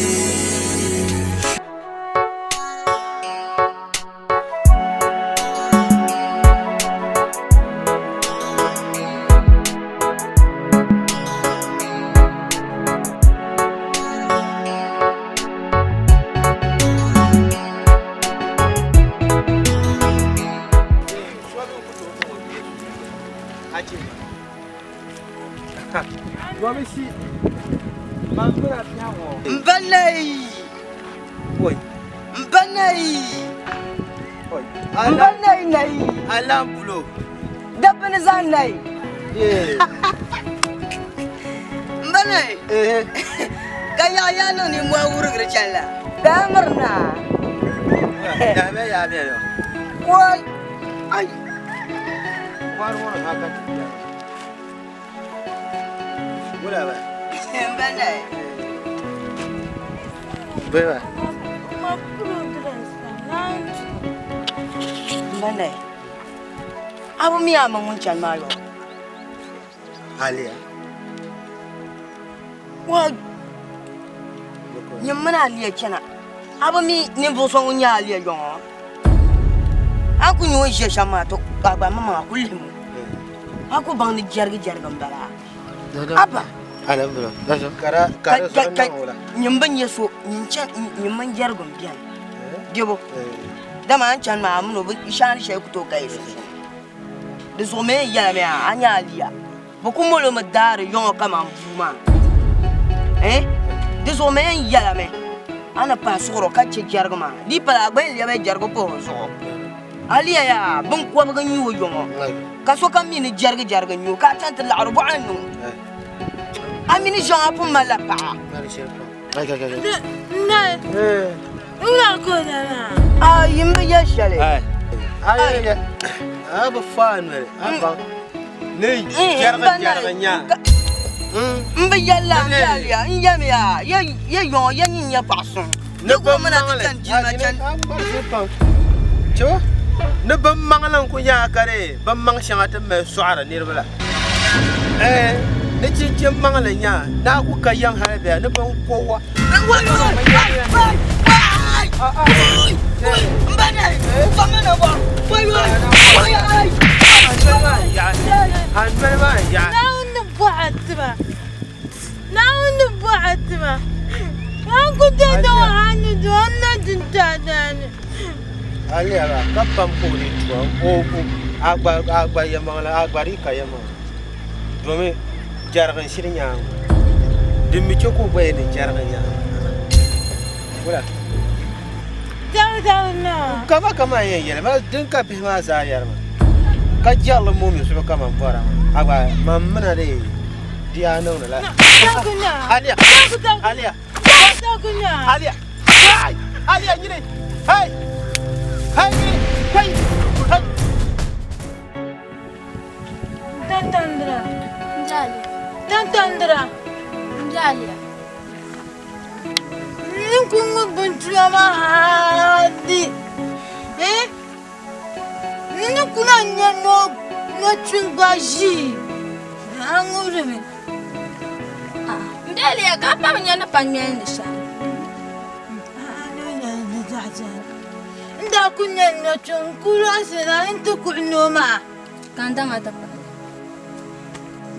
Dabba ni zaŋ nayi. M ba nayi. Ka yaɣa yaa niŋ nimmɔhi wurigiri chani la. Daa miri naa. Wai! Ai! M ba nayi. M ba nayi. A bi mi a ma ŋun chani maa yɔɔ? Aliya. Wa nyini mini Aliya chana. A bi mi ninvuɣ so ŋun nyɛ Aliya yɔŋɔ? A ku nya o ni ʒiya shɛm maa, to a gba maŋmaŋ a ku lihim o. A ku baŋ ni jɛrigijarigi m-bala. Abba! Ka nyini bi nya so, nyini mini jɛrigu m-beni. Debo, dama a ni chani maa a mini o bi shaani shɛli ku tooi ka yi sunsuuni. Di zuɣu mi n yɛlimi a, a nya Aliya, bɛ ku mol o mi daari yɔŋɔ kaman bua maa. Eh? Di zuɣu mi n yɛlimi a ni pahi suɣuro ka chɛ jɛrigu maa. Di yi pala a gba yɛn lɛbila jɛrigu pahi o zuɣu. Aliya yaa, biŋkɔbigu n-nyɛ o yɔŋɔ, ka sokam mi ni jɛrigi jɛrigi n-nyɛ o, ka a chani ti laɣiri bɔɣa n-niŋ o. A mini ʒiɛŋ a pun malila paɣa. N Nai. Ŋuna ka o da maa. A yi m bi yɛ shɛli. A yi a bi fa noli a baŋ ni jɛrigi jɛrigi nya. M bi yɛli la n yɛliya n yɛmiya yɛ yɔŋɔ yɛ nyin nyɛ paɣa suŋ. Ni bin maŋli ni bin maŋli n ku nyɛ a ka di bin maŋ shɛŋa ti mali sɔɣiri niriba la. Ni chinchin maŋli n-nyɛ a ni a ku ka yiŋ hali bee ni bin ko wa. A noli maa n-yaɣi. Naawuni ni bɔh a tima. Naawuni ni bɔh a tima. A ni ku deei daŋ a ni di o ni na di n-ti a daani. A lihi maa ka pam ka o dii tu a a gba yɛlimaŋli a gba dii ka yɛlimaŋli domi jɛrigi n-shiri nyaangi o din mi che ka o gba yɛn ni jɛrigi nyaangi wula kama kama n yɛn yɛli ma din ka bihi maa zaa yɛri ma ka jɛrili moomi suhu kaman bɔra maa a gba man mina dee di a niŋdi la Aliya Aliya Aliya Aliya nyini hey hey nyini hey hey Tantandra. Njalia. Tantandra. Njalia. Ni ku ŋub bintura maa hali. Eh? Ni ku na nya nochungba ʒii. A ŋubiri mi. Njalia ka a pa bi nya ni pa ŋmɛli ni shɛli. N daa ku nya nɔchuŋ n-ku lɔɣisi na nti kuhi noo maa. Ka n daŋa ti pahi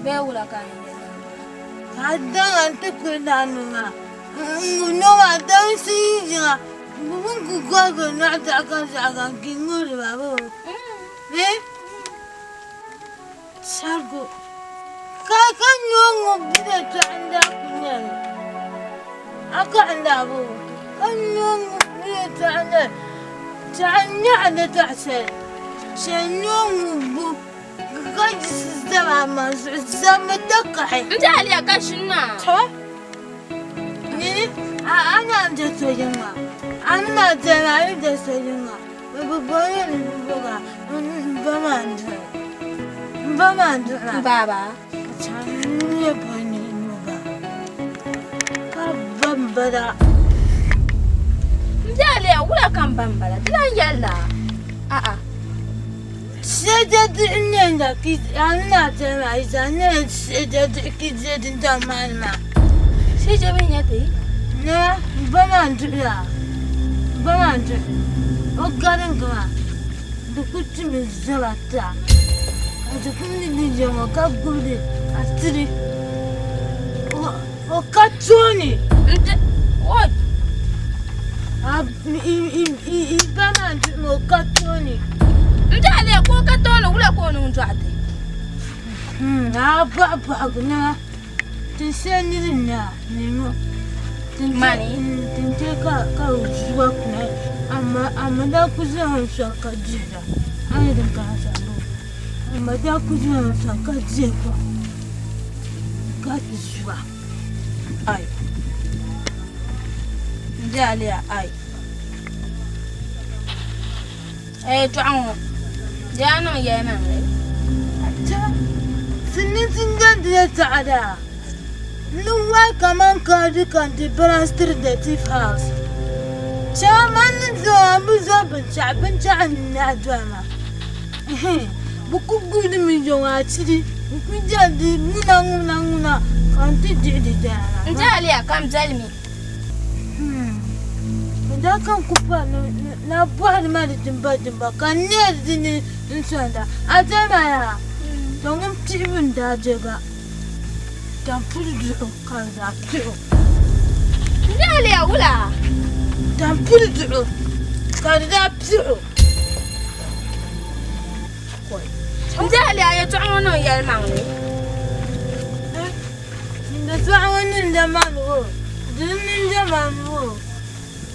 bee wula ka a yɛn yɛli n dɔɣi? Ka a daŋa nti kuhi naa noo maa. N-ŋubi noo maa dansi yi yiŋa n ku gɔrigi nɔhi zaɣigaŋ zaɣigaŋ ka yi ŋubiri ba bee? Bee? Charigu. Ka ka noo ŋubi yɛltɔɣa n-daa ku nya li. A kahi n-daa bo ka noo ŋubi yɛltɔɣa n-daa tɛha n-nyaɣi di tɔɣa shɛli. Shɛli noo ŋubbu ka yiɣisi zama a maŋ zuɣu zammi takahi. N tɛhiliya ka ʒini maa. Tɔ! Nyini a a naan je so yiŋa. A ni maa dali maa a yi je so yiŋa. Bɛ bi boli ni bɛ bɔg a m ba maa n-duɣi. M ba maa n-duɣi maa. Baaba. Ka n nyɛ bɔli ni n ba. Ka ba m ba daa. M biɛliya wula ka m ba m bala? Di lan yɛlila a'a. Shɛja diɣi n-nyɛ n da ki a ni na dali maa yi zaa nyɛla shɛja diɣi ki je dindaŋ maa ni maa. Shɛja bɛ nya ti? Na, m ba maa n-duɣi a. M ba maa n-duɣi. O garingi maa, di ku timi zaba ta. Ka di ku ni di jɛma ka gbubi li ka tiri. O ka tooni. N-ti, o. A i ba maa n-duɣi ma o ka tooni. N-ti a lee ka o ka tooni wula ka o niŋ dɔɣi ti? A bɔhi bɔhigu nima tin shɛli niri n-nyɛ a ni ŋɔ. Mani? Tin chɛ ka ka o zuwa kuna amaa a mi daa ku zaŋ n sɔŋ ka dihira a ni din kana shɛm m-bɔŋɔ a ma daa ku zaŋ n sɔŋ ka dihi kɔŋ ka ti zuwa ai N di a liya ai. A yɛtɔɣa ŋɔ di yaa niŋ yɛlimaŋli. Acha, silimiinsi n-jɛndi yɛltɔɣa daa ni wahi kaman kaadi ka n-ti Branstiri Native House. Chama man ni zaŋ a mi zaŋ binshɛɣu binshɛɣu n-nahi doli ma. Ɛhɛn, bɛ ku gbubi li mi yɔŋ achili n-ku jɛndi ŋuna ŋuna ŋuna ka n ti dihi di dala maa. N-ti a liya ka m bɛli mi. N daa ka n ku pa ni a bɔhiri ma di dimba dimba ka n neeri di ni n-sɔŋda a doli ma yaa, to ŋun pihibu n-daa je ba tampuli duɣu ka n daa pihi o. N daa leei wula? Tampuli duɣu ka di daa pihi o. N daa leei a yɛtɔɣa ŋɔ niŋ yɛlimaŋli. Yɛtɔɣa ŋɔ niŋda mani o, di niŋda mani o,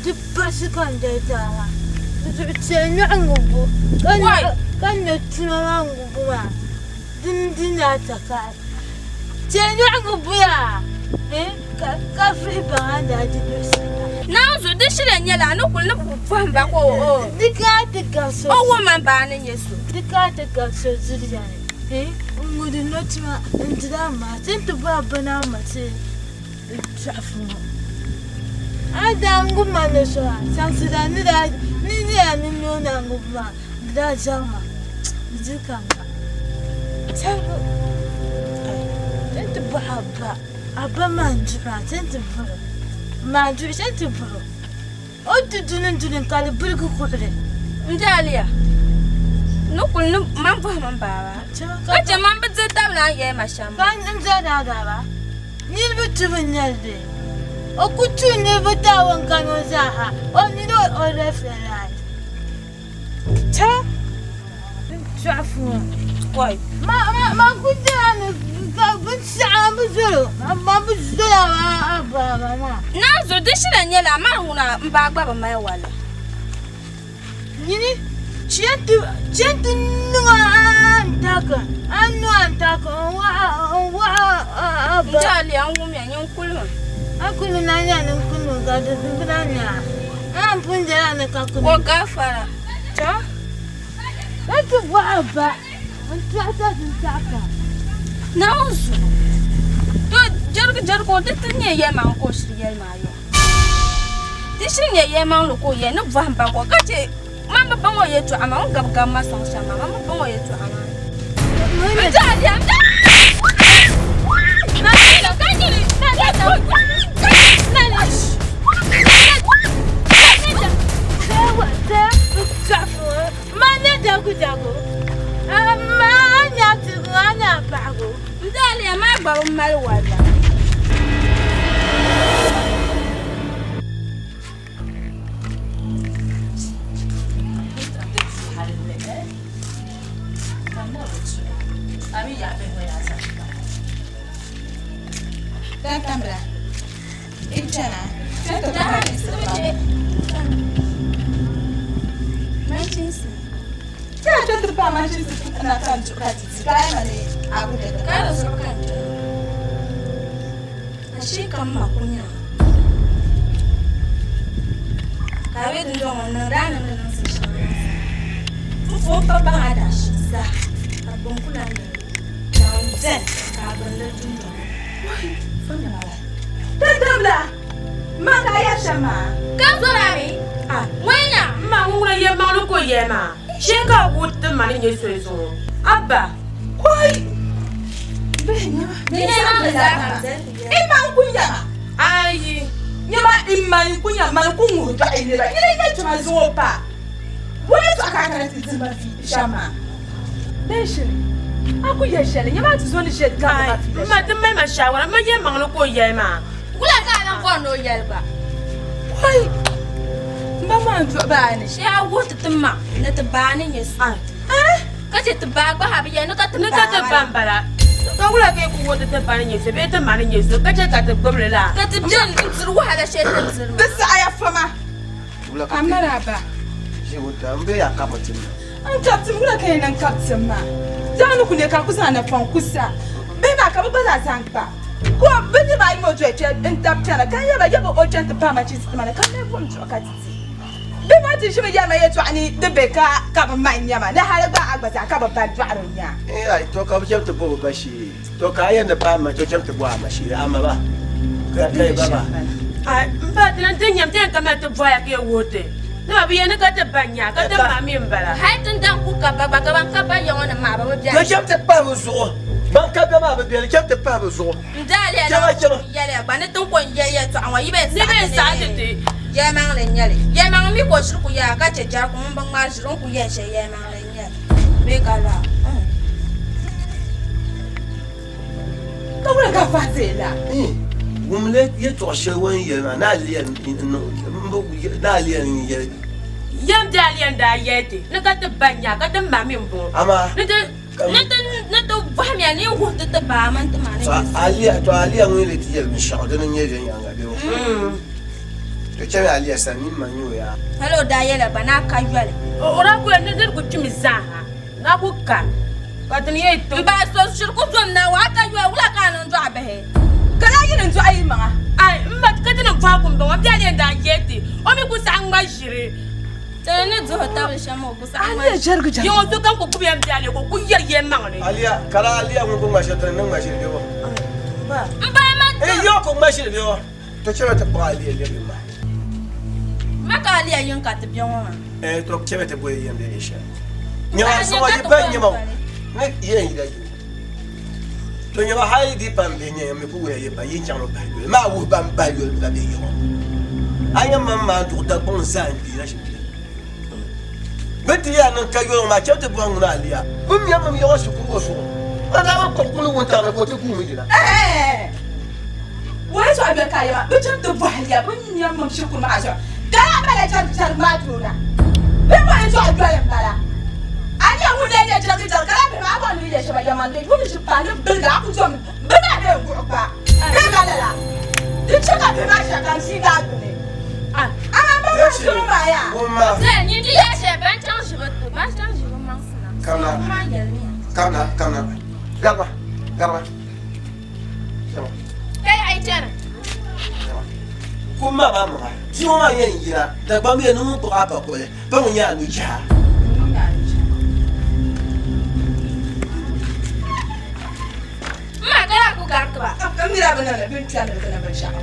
di pasi ka n dali daa maa. Di zuɣu chɛ nyɔɣu ŋubbu ka nya tuma maa ŋubbu maa dini di ni a takahi. Chɛ nyɔɣu ŋubbu yaa ka vihi baŋ a ni daa di luɣ shɛli maa. Naanzu di shiri nyɛla a ni kuli ni bɔhim ba ka o Di ka ti gabi so o wuhi ma ba ni nyɛ so. Di ka ti gabi so zuliya ni n ŋudi nɔtuma n diri a maa ti ni ti bɔhi ba ni a ma ti tɔɣifu ŋɔ. A daa ŋubi ma ni so a chaŋsida ni daa ni nyɛla ni noo na ŋubi maa di daa jɛri ma di di ka m ba tɛhigu ti ni ti bɔhi a ba. A ba maa n-duhi maa ti ni ti bɔri o, maa duhi ti ni ti bɔri o, o ni ti duni n-duni ka di birigi kuɣili. N daaliya, n ni kuli ni man bɔhim m baaba, ka chɛ man bi diri tabili a ni yɛli ma shɛm maa. Ka n doli a baaba, niriba tubu n-nyɛ li bee? O ku tuhi niriba taawun kani o zaaha, o nini o referaad. Chɛ n tɔɣifu ŋɔ. Ma ma ku dila ni ka binshɛɣu a bi zɔr o, ma bi zɔr a baaba maa. Naanzu di shiri nyɛla amaa ŋuna m baa gba bi mali wali. Nyini chɛ ti niŋ a n-taki a niŋ a n-taki n-waɣa a ba. N jaaliya n wumya nyin kulimi. A kuli na nya ni n kuli ka di bi na nya a. A pun dela ni ka kuli. Ko gafara. Chɔ. Ka ti bɔhi ba n tɔɣisa ti taɣi ka. Naawuni zuɣu. To jɛrigu jɛrigu o di ti nyɛ yɛlimaŋli ka o shiri yɛli maa yɔ. Di shiri nyɛ yɛlimaŋli ka o yɛli ni bɔhim ba ko ka chɛ man bi baŋ o yɛltɔɣa maa o ni gabi gabi ma sɔŋ shɛm maa man bi baŋ o yɛltɔɣa maa. N jaaliya n N maa gba bi mali walla. Ashee ka m ma ku nya ka a be dundɔŋ ŋɔ n-niŋdi a ni ni niŋsi shɛŋa maa zaa. M po m pa baŋ a daashili zaa ka gbuni ku lan yɛli Naawuni beni ka a gbunili dundɔŋ Ka zɔri a mi? Ŋɔ nya? M ma ŋun ŋuna yɛlimaŋli ka o yɛli maa, shee ka a ku ti ma ni nyɛ soli zuŋɔ. Abba! Ayi, nyama n mani ku nya mani ku ŋuhi dɔɣi niriba. Nyini n-nyɛ tuma zuŋɔ pa. Bɔ yɛtɔɣa ka a kana ti diri ma vi shɛm maa? Bee shini a ku yɛli shɛli, nyama ti zo ni ʒe gabi ma vi la shɛm. M ma, ti mali ma shaawara, m ma yɛlimaŋli ka o yɛli maa. Wula ka a lan bɔri ni o yɛli gba? Kɔi, m ba maa n-duɣi ba a ni. Shee a wuhi ti ti ma ni ti ba a ni nyɛ so. Ka chɛ ti ba gba ha bi yɛli ni ka ti Ni ka ti ba m-bala. Ka wula ka yi ku wuhi ti ti ba ni nyɛ so bee ti ma ni nyɛ so ka chɛ ka ti gbibi li laa? Ka ti beni n-diri wahala shɛli ti ni diri maa. Di saɣiya fama. A mali a ba. N kabi tim, wula ka yɛn niŋ kabi tim maa? Zaŋ ni ku ne ka n ku zaŋ napɔŋ ku sa. Bihi maa ka bɛ gba zaa zaŋ kpa. Ka o bɛ niriba ayi ŋɔ doli kpe n-tab chana ka n yɛli ba, Yɛba o chani ti paai ma chinsi tima ni ka m mali buɣim duɣi ka ti di. Bihi maa ti ʒimi yɛri ma yɛltɔɣa ni di be ka ka bɛ ma n-nya ma ni hali gba a gba zaa ka bɛ ba dɔɣiri n nya. Ai, to ka bɛ chaŋ ti bo bɛ ba shee. To ka a yɛn ni paai ma, to chaŋ ti bo a ma shee, a ma ba, ka yi ba ba. Ai, m ba, ti lan ti nyam ti yɛn ka mali ti bɔya ka yi wuhi ti ni ba bi yɛn ni ka ti ba nya, ka ti ma mi m-bala. Hali ti ni daŋ ku ka ba gba, ka ban ka ba ya ŋɔ ni maa ba bi beni. To chaŋ ti pahi bɛ zuɣu. Ban ka ba maa bi beni, chaŋ ti pahi bɛ zuɣu. N daa lɛla yɛliya gba ni ti ni ko n-yɛli yɛltɔɣa ŋɔ yi bee saɣi ti ni yɛlimaŋli n-nyɛ li. Yɛlimaŋli mi ka o shiri ku yaa ka chɛ jɛrigu ŋun bi ŋmari ʒiri o ni ku yɛli shɛli yɛlimaŋli n-nyɛ li bee ka lɔɣu. Ka wula ka fa deei la? Wumli yɛtɔɣ shɛli o ni yɛli maa ni a liya n-yɛli. Yɛm bee a liya n-daa yɛli ti ni ka ti ba nya ka ti ma mi m-bɔŋɔ. Amaa Ni ti bɔhimiya ni yi wuhi ti ti baa mini ti ma ni nyɛ so. To Aliya ŋun yi ti yɛli binshɛɣu dini n-nyɛ viɛnyɛliŋga bee o? To chamiya Aliya sani ni m ma nya o yaa. Hal o daa yɛliya gba ni a ka yoli. O daa kuli ni nir ku kpimi zaaha, ni a ku ka, ka ti ni yɛn ti. M ba so shiri ku zom Naawuni, a ka yoli, wula ka a niŋ dɔɣi bihi? Ka lahi yi ni dɔɣi yi maŋa. Ai, m ma, ka ti ni bɔhi kum m-bɔŋɔ, m biɛla yɛn daa yeeti o mi ku saɣi ŋma ʒiri. Ti ni duhi tabili shɛm o ku saɣi ŋma ʒiri. Yiŋɔ sokam ku gbubi ya m biɛla ka o ku yɛri yɛlimaŋli. Aliya, ka laa Aliya ŋun ku ŋma ʒiri ti ni ŋma ʒiri bɛ bɔ? M ba ma Ee, yiŋɔ ku ŋma ʒiri bɛ bɔ? To chɛmi ti kpuɣi Aliya lɛbi ma. Ma ka Aliya yiŋ ka ti bɛ ŋɔ maa. Ee, to chɛmi ti boli yɛm bɛ shɛli. Nyɛma sɔŋɔ yi pa nyɛma ni yɛn yila yi. To nyɛma hali di pa m-bihi nyɛ mi ku wuhiya yi pa yi chaŋ mi bahi yoli maa wuhi ban bahi yoli la bɛ yiŋɔ. A nyɛ man maa duɣu Dagbaŋ zaa n-kpi na shim kpi. Bɛ ti yaa niŋ ka yoli ŋɔ maa chɛmi ti bɔhi ŋuna Aliya. Bɛ mi mini yiŋɔ shikuru ŋɔ zuɣu. A daa bi kpuɣi kuli wuntaŋ ni ka o ti guui mi yina. Wei zuɣu bɛ ka yɛma bɛ chaŋ ti bɔhi ya bɛ nya mini shikuru maa zuɣu ka yaa bala chaŋ ti chɛri maa toona bɛ bɔhi zuɣu doli m bala a nya ŋun lee nyɛ jɛrigi jɛrigi ka laa bihi maa bɔri ni yɛ shɛba yɛma n yuuni ʒi paai ni biligi a ku zomi bɛ maa bee n-guɣi kpa bɛ ka lala di chɛ ka bihi maa shɛli kam ʒii daa gbuni amaa bɛ maa zuɣu maa yaa. Kamina, kamina, kamina, garima, garima. Kai a yi chani. Kum maa maa maŋa bia ŋɔ maa yɛn yina Dagbamb yɛn ni ŋun kpuɣi a pakoli pa ŋun nyɛ a nuchɛha. M ma ka daa ku garigi ba. N mi daa bi niŋ li, bɛ ni kpɛri ni bɛ ti niŋ binshɛɣu.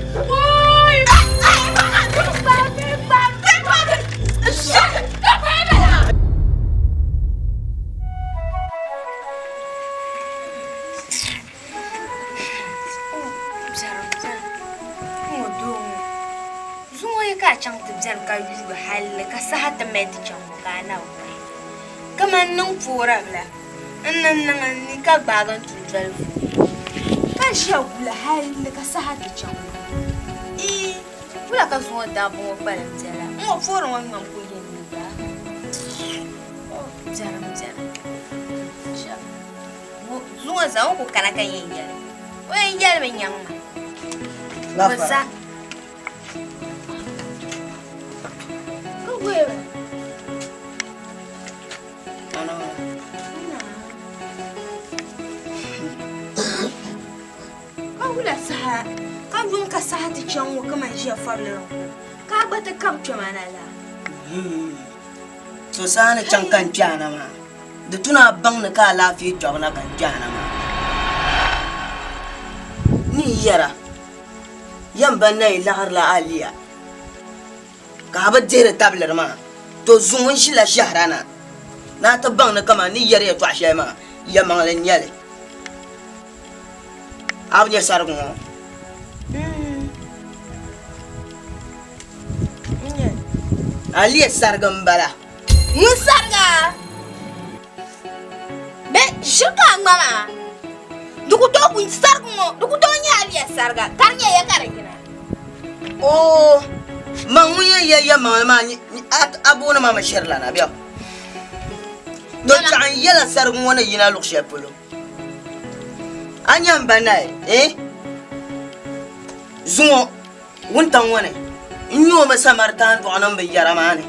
Ŋɔ doo ŋɔ zuŋɔ yi ka a chaŋ ti beni ka yuugi halli ka saha ti mali ti chaŋ ŋɔ ka a na bi pahi. Kaman niŋ poorabila n ni niŋ n ni ka gbaagi n dundoli vooi ka ʒiya guli halli ka saha ti chaŋ ŋɔ. Ii wula ka zuŋɔ dabba ŋɔ kpalim biɛla ŋ-ŋɔ poori ŋɔ ŋmani kuli yɛn mi gba. Biɛrim biɛni. Zuŋɔ zaa o ku kana ka yɛn yɛli o yɛn yɛlimi nyaŋ ma. O za. Ka gooi ba. Ka wula saha ka yuŋ ka saha ti chaŋ ŋɔ kaman ʒiya fɔbili ni ko ka a gba ti kab kpɛma na la. So saha ni chaŋ ka n kpe a na maa. Di tu ni a baŋ ni ka alaafee kpɛbu na ka n kpɛhi na maa. N ni yɛra, Yɛm ba na yi laɣirila Aliya, ka a bi dihiri tabiliri maa, to zuŋ n ʒila shɛhira na ni a ti baŋ ni kaman n ni yɛri yɛtɔɣ shɛli maa, yɛlimaŋli n-nyɛ li. A bi nya sarigu ŋɔ? Aliya sarigi m-bala. Ŋun sariga bɛ ʒiri ka a ŋma maa di ku tooi ku sarigi ŋɔ di ku tooi nyɛ Aliya sariga ka di nyɛ ya ka di yina. Oo ma ŋun yɛn yɛli yɛlimaŋli maa a booni ma mi ʒirilana bɛ? To chaɣ n yɛla sarigi ŋɔ ni yina luɣ shɛli polo. A nya m ba Nayi, eh? Zuŋɔ wuntaŋ ŋɔ ni, n nya o mi Samaritan dɔɣu ni m bi yɛra maa ni.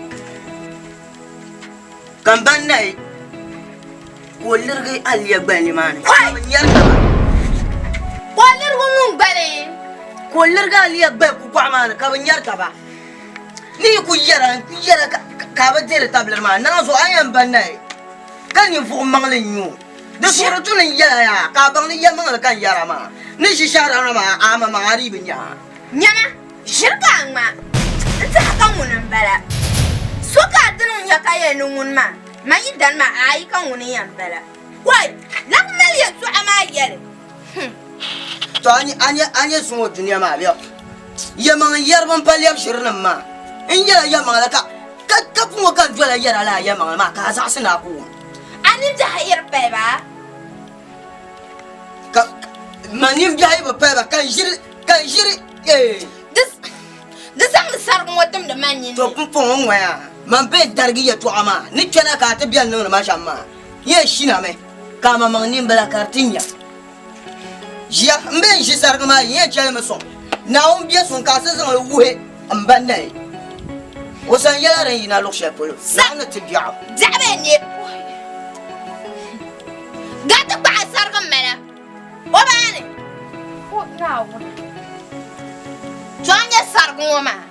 Ka m ba Nayi ka o lirigi Aliya gbali nimaani ka bɛ nyari taba. Ka o lirigi ŋun gbali? Ka o lirigi Aliya gbali kukɔɣu maa ni ka bɛ nyari taba. Ni yi ku yɛra n ku yɛra ka a bi dihiri tabiliri maa, naa zuɣu a yɛn ba Nayi ka ninvuɣ maŋli n-nyɛ o. Di zuɣu di tu ni n yɛla yaa ka a baŋ ni yɛlimaŋli ka n yɛra maa. Ni ʒi shɛhira maa a maŋmaŋ a dii bi nya a. Nyama, ʒiri ka a ŋma n-tɛha ka ŋuni m-bala. So ka a ti niŋ nya ka yɛli ni ŋuni maa, man yi dani maa, aai ka ŋuni n-yɛn bala. Kɔi, labi mali yɛtɔɣa maa yɛli, Hum! Tɔ a nya zuŋɔ dunia maa bɛ yɛlimaŋ yɛriba m-pa lɛbi ʒirinim maa. N yɛla yɛlimaŋli ka ka puŋɔ ka n dola yɛra lala yɛlimaŋli maa ka a zaɣisi ni a ku wum. A nimbiɛhi yi di pali ba. Ka man nimbiɛhi yi bi pali ba ka n ʒiri, ka n ʒiri, ee. Di zaŋdi sarigi ŋɔ timdi man nini. To pumpɔŋɔ ŋ-ŋɔya, man bee darigi yɛtɔɣa maa ni kpɛna ka a ti bɛni niŋdi ma shɛm maa, yɛn shinami ka a maŋmaŋ nimbila ka di ti nya. Ʒiya, m bee n-ʒi sarigi maa yi yɛn chɛli mi sɔŋ. Naawuni biɛ suŋ ka a ti zaŋ li wuhi m ba Nayi. O sani yɛla din yina luɣ shɛli polo, Naawuni ni ti biɛɣu. Biɛɣu bee n-ne gaa ti kpahi sarigi m-mala o baani. O Naawuni, to a nya sarigi ŋɔ maa.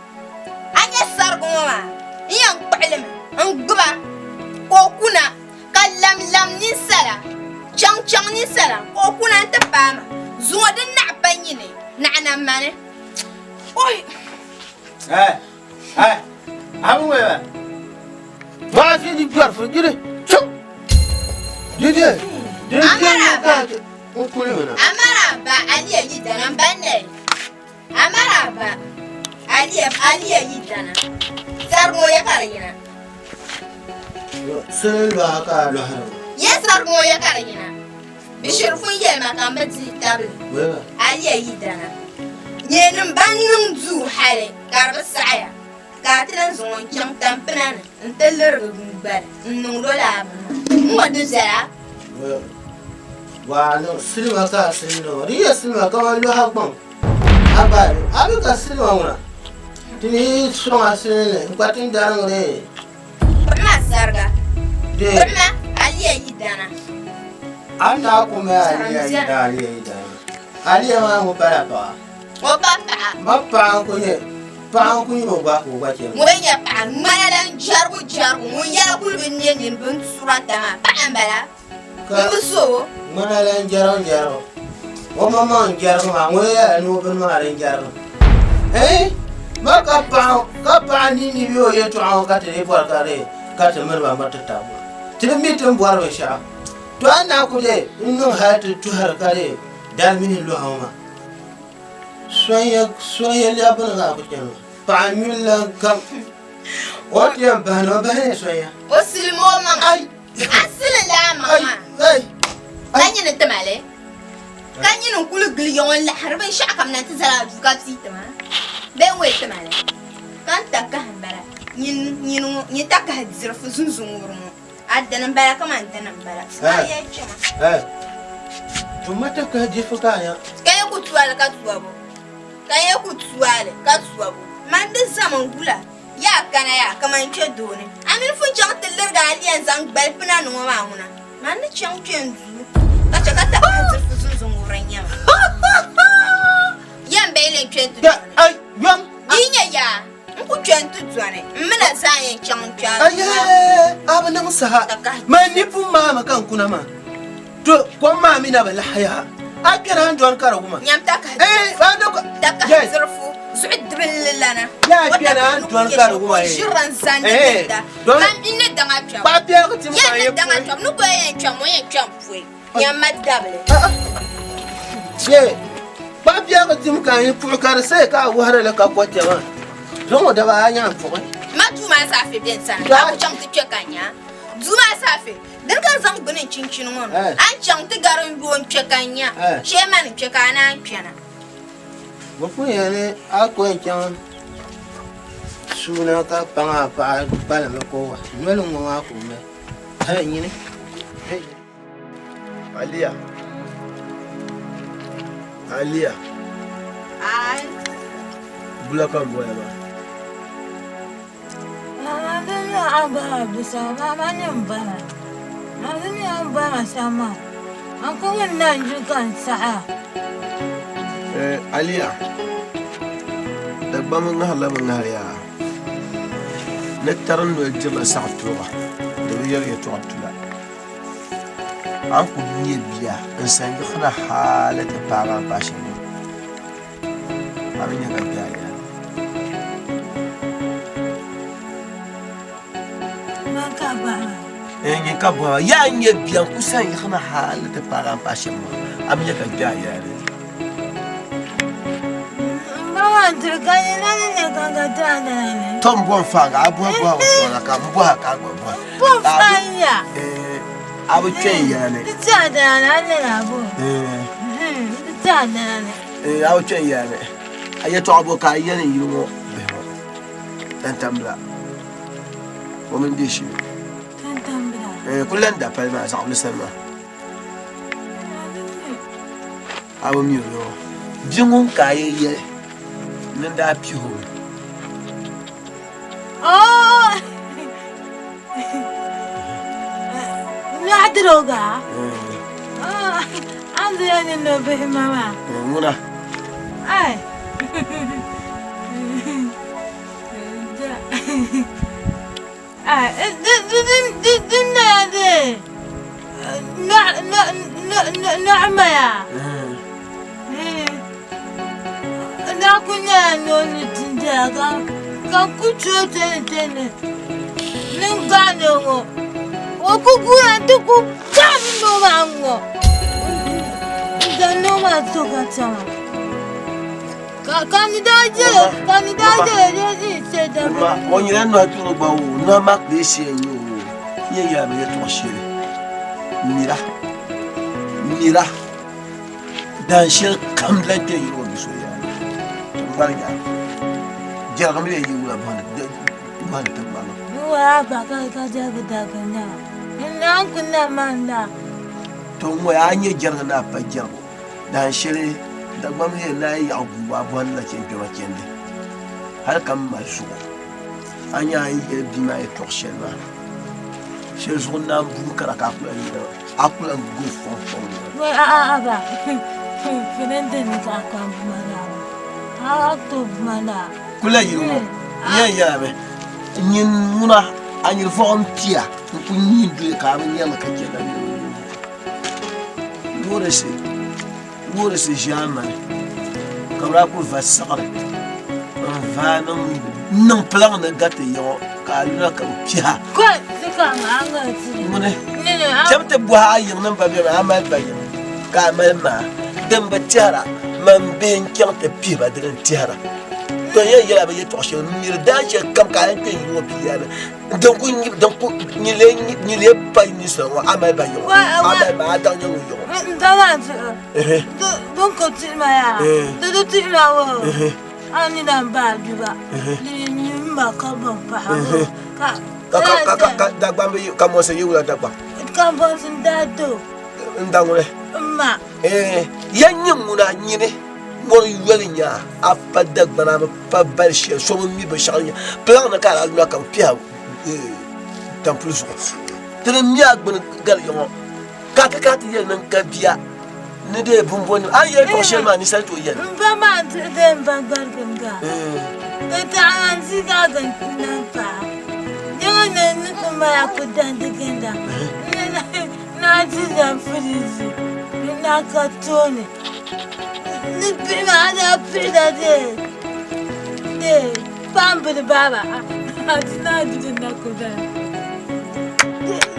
Eh, eh, abu ŋmɛ ba si di gbɛri fu jiri chum di di di di ka n kuli mi na. Amara ba aliya yi dana n ba ne Amara ba aliya aliya yi dana sari ŋɔ ya ka di yina. Sili lɔha ka a lɔhiri. Ye sari ŋɔ ya ka di yina. Bɛ shiri pun yɛli ma ka m bi dihi tabili Aliya yi dana. Nyeenim ban niŋ duu hali ka di bi saɣiya, ka a ti lan zaŋ o n-chaŋ tampina ni nti lirigi gbali n-niŋd o lala bini maa. N-ŋɔ di viɛla? Waa niŋ silima ka a sili niŋ o. Di yi yɛ silima kaman lɔha gbaŋ a gbaai li. A mi ka silima ŋuna ti ni yi sɔŋ a silinli n-kpa ti ni dariŋ li. Kpuɣima sariga. Kpuɣima Aliya yidana. A ni daa ku mali Aliya yidana Aliya yidana. Aliya maa ŋun pala paɣa. O pa paɣa. Ma paɣa n-ku nyɛ paɣa n-ku nyɛ o gba ka o gba chɛ ma. Ŋun nyɛ paɣa ŋmana lan jɛrigu jɛrigu ŋun yɛla kuli bi ne nini bini surata maa paɣa m-bala. Ka M bi so o. Ŋmana lan jɛrigu jɛrigu. O maŋmaŋ n-jɛrigu maa ŋun yɛla ni o bini maa din jɛrigu. Ɛɛn! Ma ka paɣa ka paɣa ninni bɛ o yɛtɔɣa ŋɔ ka ti dii bɔri ka di ka ti miri ba miri ti taba maa. Ti bi mi ti ni bɔri binshɛɣu. To a ni daa ku dee n-niŋ hali ti tuhiri ka di dali mini lɔha ŋɔ maa. Sonya sonya lɛbi bini ka a ku chani maa. Paɣa nyuli lan kam o ti yɛn bahi ni o bahi ni sonya. O silim o maŋa. Ai! A silim la a maŋa maa. Ka nyini ti ma li. Ka nyini n-kuli gili ya ŋɔ n-laɣiri binshɛɣu kam na nti zali a duu ka pii ti ma bee n-wei ti ma li. Ka n takahi m-bala. Nyini nyini ŋɔ, nyini takahi diri fu zunzuŋuri ŋɔ. A dini m-bala kaman dini m-bala. A yɛn chɛ ma. Tumma takahi dirifu ka a nya. Ka n yɛn ku tu a li ka tu a bo. Ka n yɛn ku tu a li ka tu a bo. Man di zami n-gula. Yaa kana yaa, kaman kpe doo ni. A mini pun chaŋ ti lirigi a lia n-zaŋ gbali pina ni ŋɔ maa ŋuna. Man ni chaŋ kpe n duu ka chɛ ka taɣi dirifu zunzuŋ ŋubiri n-nyɛ ma. Ya m-be yi lee kpe nti dɔni. Di yi nyɛ yaa, n ku kpe nti dɔni. M mi na zaa yɛn chaŋ n-kpe a duu maa. Ayee! A bi niŋ saha. Man ni pun maami ka n kuna maa. To, kom maa mi na bi lahi yaha. A kpɛra n dɔni ka di wuma. Nyam takahi dirifu. Takahi dirifu zuɣu dibilli lana. Ya kpɛra n dɔni ka di wuma. O ʒirila n zandi ginda. Man n ni daŋ a kpɛbu. Kpaɣa piɛligi tim Ya ka n ni yi daŋ a pɔi. kpɛbu. Ni ko yɛn kpɛm o yɛn kpɛm pɔi. Nyam ma dabili. Ye, kpaɣa piɛligi tim ka n yi puɣi ka di sayi ka a wahiri li ka kɔtɛ maa. Zuŋɔ daba a nyaŋ puɣi. Ma duu maa saafe be n sani. A ku chaŋ ti kpe ka nya. Duu maa saafe. Dini ka n zaŋ gbuni n chinchini ŋɔ ni, a ni chaŋ ti gari n yo n-kpe ka n nya shee mani n-kpe ka a naan kpɛna. Bɛ pun yɛli ni a ko n-chaŋ suuna ka paŋ a paɣa kpalimmi ka o wahi noli ŋ-ŋɔ maa ka o mali. Hey nyini! Hey! Aliya. Aliya. Ai. Bula ka n boya maa. Mama dini a bahi bisa mama ni n bala mama dini a bahi shɛm maa n ku wum na n ʒi ka n saɣa. Eh, Aliya, Dagbamba ŋahirila bɛ ŋahiri yaa ni tari noli dirila saɣi tuɣa di bi yɛri yɛtɔɣa tula. A ni kuli nyɛ bia n-sa yiɣisina hali ti paagi a ni paai shɛli ŋɔ. A bi nya ka kpe a yaa. Eh, nyin ka bɔha yaa n-nyɛ bia n-ku sa yiɣisina hali ti paagi a ni paai shɛm maa a bi nya ka kpe a yaa ni. Tɔ m bɔ n faaga a bɔhi bɔhigu sɔŋla ka m bɔha ka a gba bɔhi. Eh, a bi kpe n yaa ni. Eh. Ee, a bi kpe n-yɛli ni a yɛtɔɣa bɔ ka a yɛli n yili ŋɔ bihi ŋɔ? Tantambila, o mini bɛ shee. Tantambila? Ee, kuli lan dapali maa zaɣ bili sani maa. A bi mi o yoo. Bia ŋun ka a yi yɛli ni n daa pihi o mi. Oh! Nyaɣidiriga? A ni yɛn ni no bihi ma maa. Ŋuna. Ai. Ai, di di di di naya di nɔɣu maya. Naa ku nyɛla noo ni dindaya ka. Ka n ku tooi tani tani ni n gaɣi ŋɔ. O ku guura nti ku gaɣi noo maa ŋ-ŋɔ. N-zaŋ noo maa to ka chaŋ. Ka ni daa jɛli ka ni daa jɛli di yi chɛ dabi. O nyɛla nɔhi tuɣiri gba o nɔhi maa kpee shee n-nyɛ o yɛn yɛla bɛ yɛltɔɣa shɛli nira nira Dan shɛli kam lan kpe yili o bi so yaa ti ŋmari yaa jɛrigimi lee yi wula bɔhindi tiŋgbani. N wala ba ka ka jɛrigi darigi na n naan ku na man la. To n ŋɔya a nyɛ jɛrigi ni a pa jɛrigu dahin shɛli Dagbamb yɛli ni a yi yaɣi guubu a bɔhindi la chɛnkpɛma chɛndi hali ka m mali zuɣu a nya a ni yɛli bia maa yɛtɔɣ shɛli maa shɛli zuɣu n naan buui kara ka a ku lan yɛli a ku lan go fɔŋ fɔŋ ni. Wai a a a ba fini din ni ka ka buma la a to buma la. Kula yiri ŋɔ yɛn yɛlimi nyin ŋuna a nyiri vɔɣu n pia n ku nyin doli ka a bi nyɛli ka chɛ lan loorisi loorisi ʒiɛmani ka bɛ daa kuli va siɣiri n vaai niŋ niŋ piliŋ ni gariti ya ŋɔ ka a luna ka bɛ piha ŋuni cham ti bɔhi a yiŋnim ba bɛmi a mali ba yiŋ ka a mali maa din bi tɛhira man bihi n-chaŋ ti pihi ba dini n-tɛhira to n yɛn yɛla bɛ yɛtɔɣ shɛli m miri daanshɛli kam ka a yɛn kpe yili ŋɔ pii ni Din ku din ku nyi lee pa ninsal ŋɔ a mali ba yiŋɔ a mali ma a daŋ nyɛ ŋun yiŋɔ. N da maa zuɣu din ku tuhi ma yaa di di tuhi ma wo a ni na ba duba di ni ma ka bin paɣa ka ka ka ka Dagbaŋ bi ka mɔsi yi wula Dagbaŋ. Ka mɔsi n daa do. N da ŋuni. N ma. Ya nyɛ ŋuna nyini mɔri yoli nya a pa Dagbana bi pa bali shɛli so bi mi binshɛɣu nya piliŋ ni ka a daa luna ka bi piha tampuli zuɣu ti di mi a gbuni gari ya ŋɔ ka ti kana ti yɛli ni n ka bia ni dee bumbɔnim a ni yɛli tɔɣ shɛli maa ninsal tooi yɛli. M ba maa n tuhi dee m ba gbarigim gaa di taɣi n di gaa gin n paai yiŋa ni ni ku mali a ku dandi ginda ni a di zaŋ firiji ni a ka tooni. Ni bihi maa a daa pihila dee dee kpambili baaba a ti naa di di na ku bala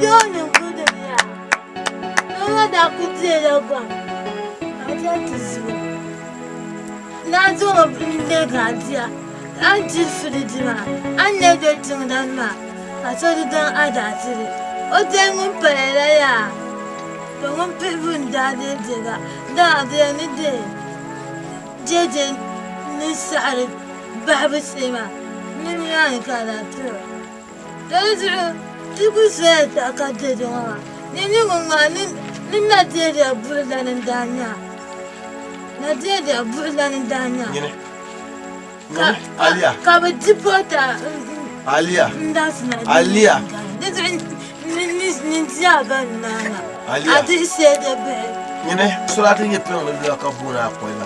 yoo ni ku di yaa o ma daa ku deela gbaŋ a daa ti zuo naa zaŋ o n-leegi a bia a ni diri firiji maa a ni lee be tiŋdani maa ka so di daŋ a daa tiri o doli ŋun paya la yaa. To ŋun pihibu n-daa dii je ba, daa bɛ ni deei jeje ni saɣiri bahibu shee maa ni nimaani ka a daa piri ba. To di zuɣu ti ku soya taɣi ka dɛde ŋɔ maa ni ni ŋun maa ni na deeriya buɣilani n-daa nya a. Na deeriya buɣilani n-daa nya a. Nyini. Nyini. Aliya. Ka bɛ dipɔti a Aliya. n-daŋsi na. Aliya. Di zuɣu Aliya. Nyini surati nyɛ piliŋ ni lula ka booni a koliba.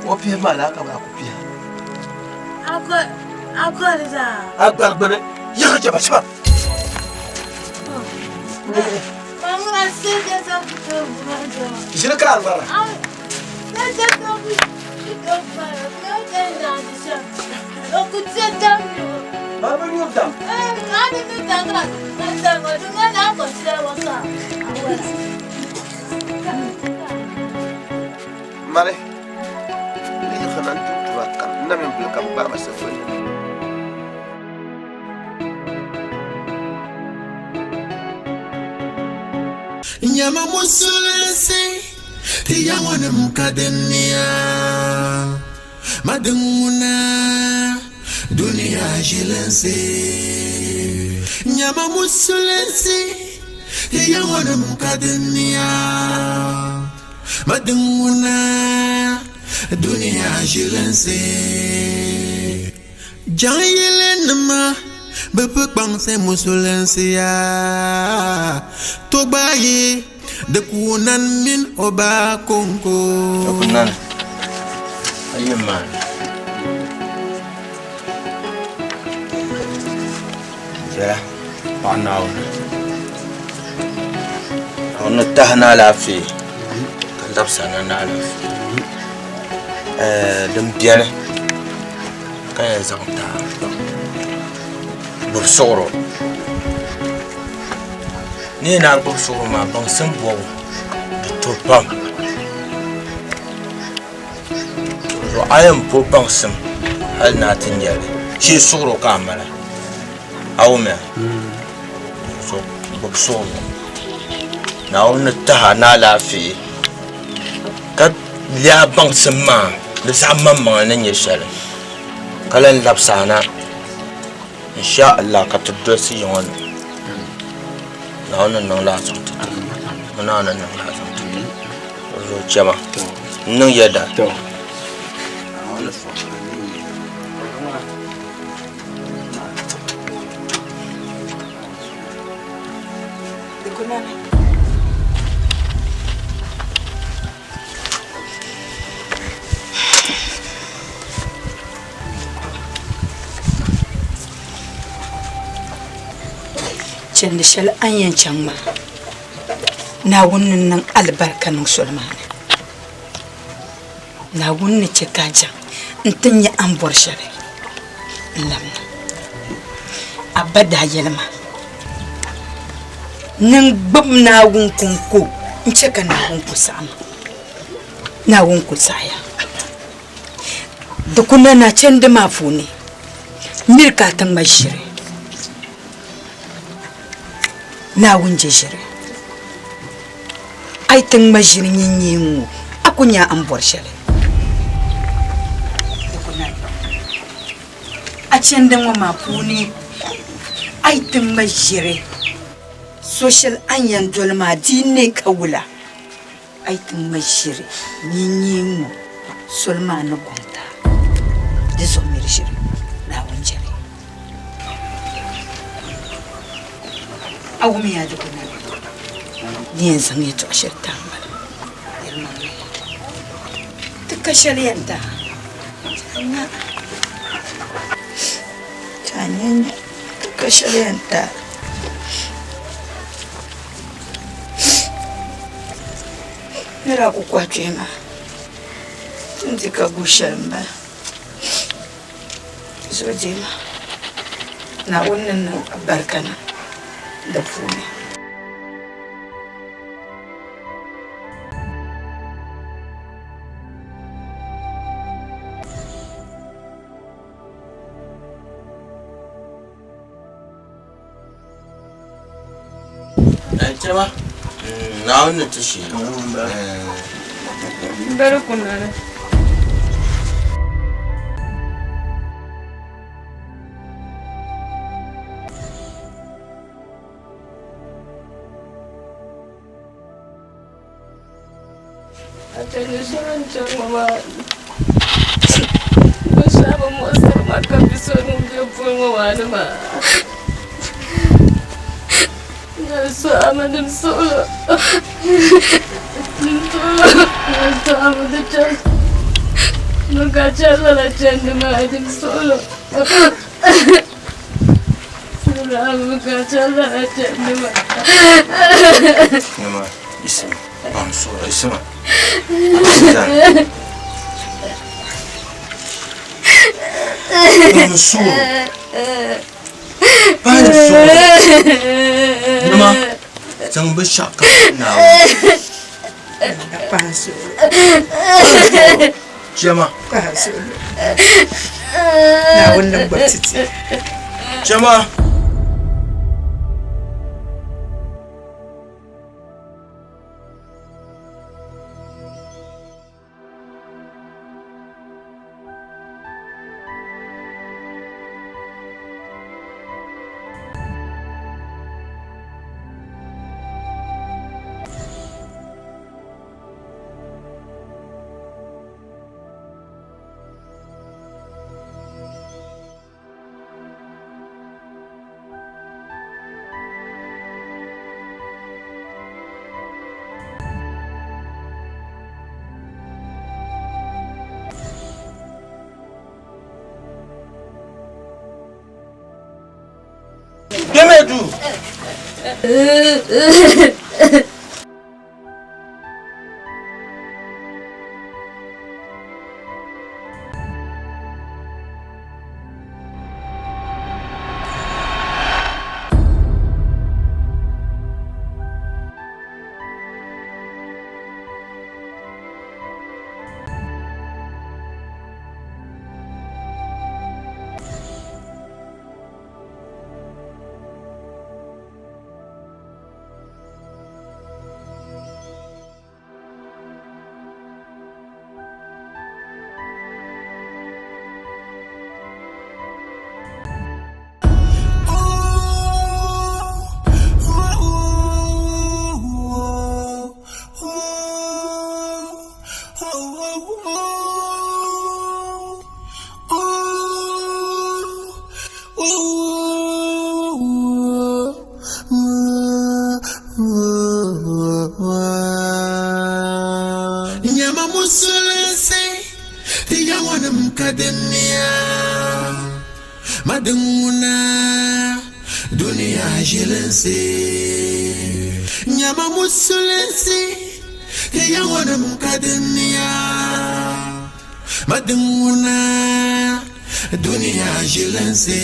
O pihi maa laa ka bɛ ku pihi. A gbari gbuni yiɣi chɛba chɛba. Ʒiri ka a ŋmara. Maa bi nyuri dam. Mali ni yi xina n tum tuma kam n na mini bili ka bi gbaai ma sagbani ni. Nyama musulinsi ti ya ŋɔnim ka dinniya ma din ŋuna dunia ʒilinsi. Nyama musulinsi ti ya ŋɔnim ka dinniya ma din ŋuna dunia ʒilinsi. Jaŋ yilinima bɛ bi kpaŋsi musulinsi yaa to gbaai di ku nan min o ba kɔŋko. Nani, a yi maa. Viɛla, paɣa Naawuni. Naawuni ni tahi ni alaafee ka labisa na ni alaafee. Din beni. ka yɛn zaŋ ti a. Gbubi suɣuro. Ni yi naan gbubi suɣuro maa, baŋsim bɔbu di to pam. Dinzuɣu a yɛn bo baŋsim hali ni a ti nya li. Shee suɣuro ka a mali. A wumya? So gbubi suɣuro. Naawuni ni tahi a ni alaafee ka lɛhi baŋsim maa di zaɣ maŋmaŋa ni nyɛ shɛli ka lan labisi a na insha Allah ka ti dolisi ya ŋɔ ni. Naawuni ni niŋ lala zaŋ ti ti. Naawuni ni niŋ lala zaŋ ti ti. Dinzuɣu chama n niŋ yɛda. Chandi shɛli a ni yɛn chaŋ maa Naawuni ni niŋ alibarika niŋ soli maa ni. Naawuni ni chɛ ka a chaŋ nti nya a ni bɔri shɛli n-labina. A ba daa yɛli ma ni n gbibi Naawuni kɔŋko n-chɛ ka Naawuni ku saɣi ma. Naawuni ku saɣiya. Di ku nani a chandi maa puuni, miri ka a ti ŋma ʒiri. Naawuni je ʒiri. A yi ti ŋma ʒiri nyinyee ŋ-ŋɔ, a ku nya a ni bɔri shɛli. A chandi ŋɔ maa puuni, a yi ti ŋma ʒiri so shɛli a ni yɛn doli maa di yi neei ka wula, a yi ti ŋma ʒiri nyinyee ŋ-ŋɔ, soli maa ni gɔŋ ti a. Di zuɣu miri ʒiri, Naawuni jɛli. A wumiya di gbunni ni yɛn zaŋ yɛtɔɣ shɛli ti a m-bala. Yɛlimaŋli, ti ka shɛli yɛn ti a. Ti a nya nya, ti ka shɛli yɛn ti a. Nira ku kɔhi kpee maa, ti ni ti ka gu shɛli m-bala. Zuɣu deema, Naawuni ni niŋ barika niŋ di puuni. Chama Naawuni ni ti shee. Bari kunani. A chandi shɛli n chani ŋɔ maa binshɛɣu bi muɣisiri ma ka bi so ŋun bɛ puli ŋɔ maa ni maa n suhimi din suɣulo din suɣulo n suhimi di chɛ ni ka chɛ lala chandi maa din suɣulo suhimi ka chɛ lala chandi maa. Isima. Suɣuro. Paɣa suɣuro. Nima zaŋ binshɛɣu kam ti Naawuni. Paɣa suɣuro. Chɛma. Paɣa suɣuro. Naawuni ni gbubi ti ti. Chɛma. Kpɛmɛ duu. Madin ŋuna dunia ʒilinsi. Nyama musulinsi ti ya ŋɔnim ka dunia. Madin ŋuna dunia ʒilinsi.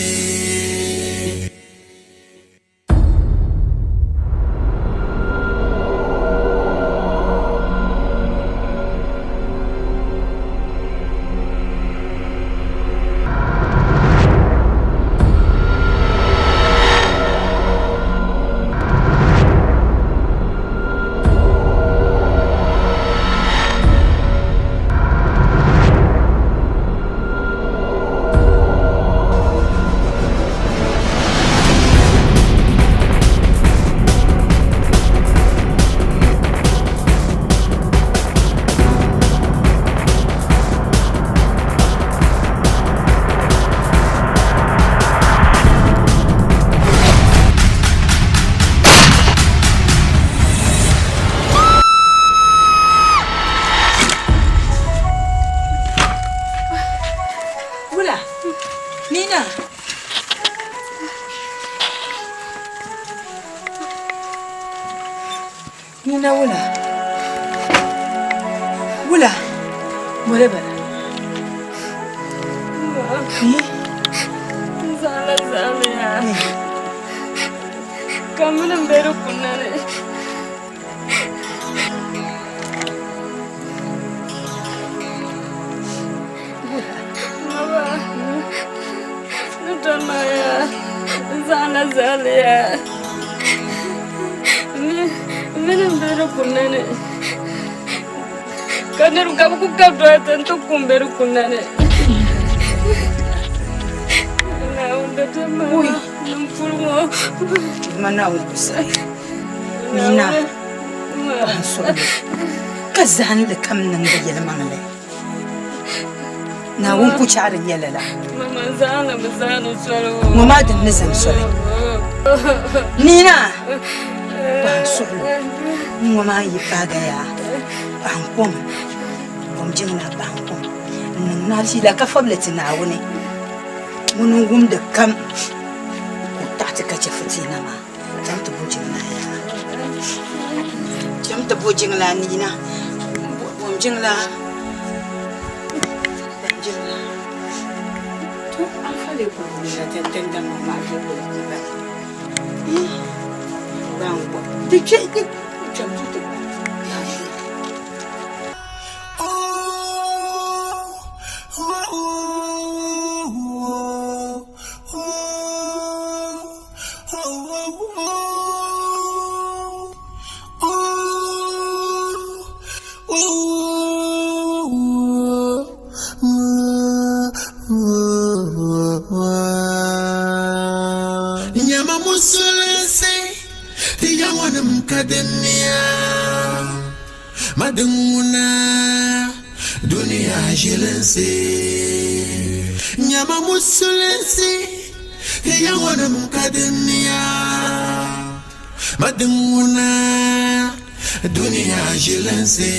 Wula, Nina. Nina wula. Wula. Bole bala. Zaala zaala ya. Ka mini n be di kunna ni. Ka niriba ka bɛ ku kabi doli ti n-ti kum be di kunna ni. Naawuni dabiɛm maa ni m puli ŋɔ. Ma Naawuni ku saɣi. Nina paɣa suɣili ka zahinli kam niŋdi yɛlimaŋli. Naawuni ku chaɣi di nyɛ lala. Ŋɔ maa din ni zani soli. Nina paɣa suɣili ŋɔ maa yi paaga yaa paɣa n-kom kom jiŋlaa paɣa n-kom n niŋ naafila ka fabili ti Naawuni ŋuni n-wumdi kam ka o taɣi ti ka chɛ fitiina maa. Cham ti bo jiŋlaa yaa. Cham ti bo jiŋlaa niina. Bom jiŋlaa. Bom jiŋlaa. To an fa lee kuli wumla tindaŋ ŋɔ maa viɛlli la ba. Ii ban kpɔ. Ti kpe ti cham ti ti gba. Nyama musulinsi ti yaŋɔnim ka diniya madin ŋuna duniya ʒilinsi nyama musulinsi Ti yaŋɔnim ka dunia, ma din ŋuna dunia ʒilinsi.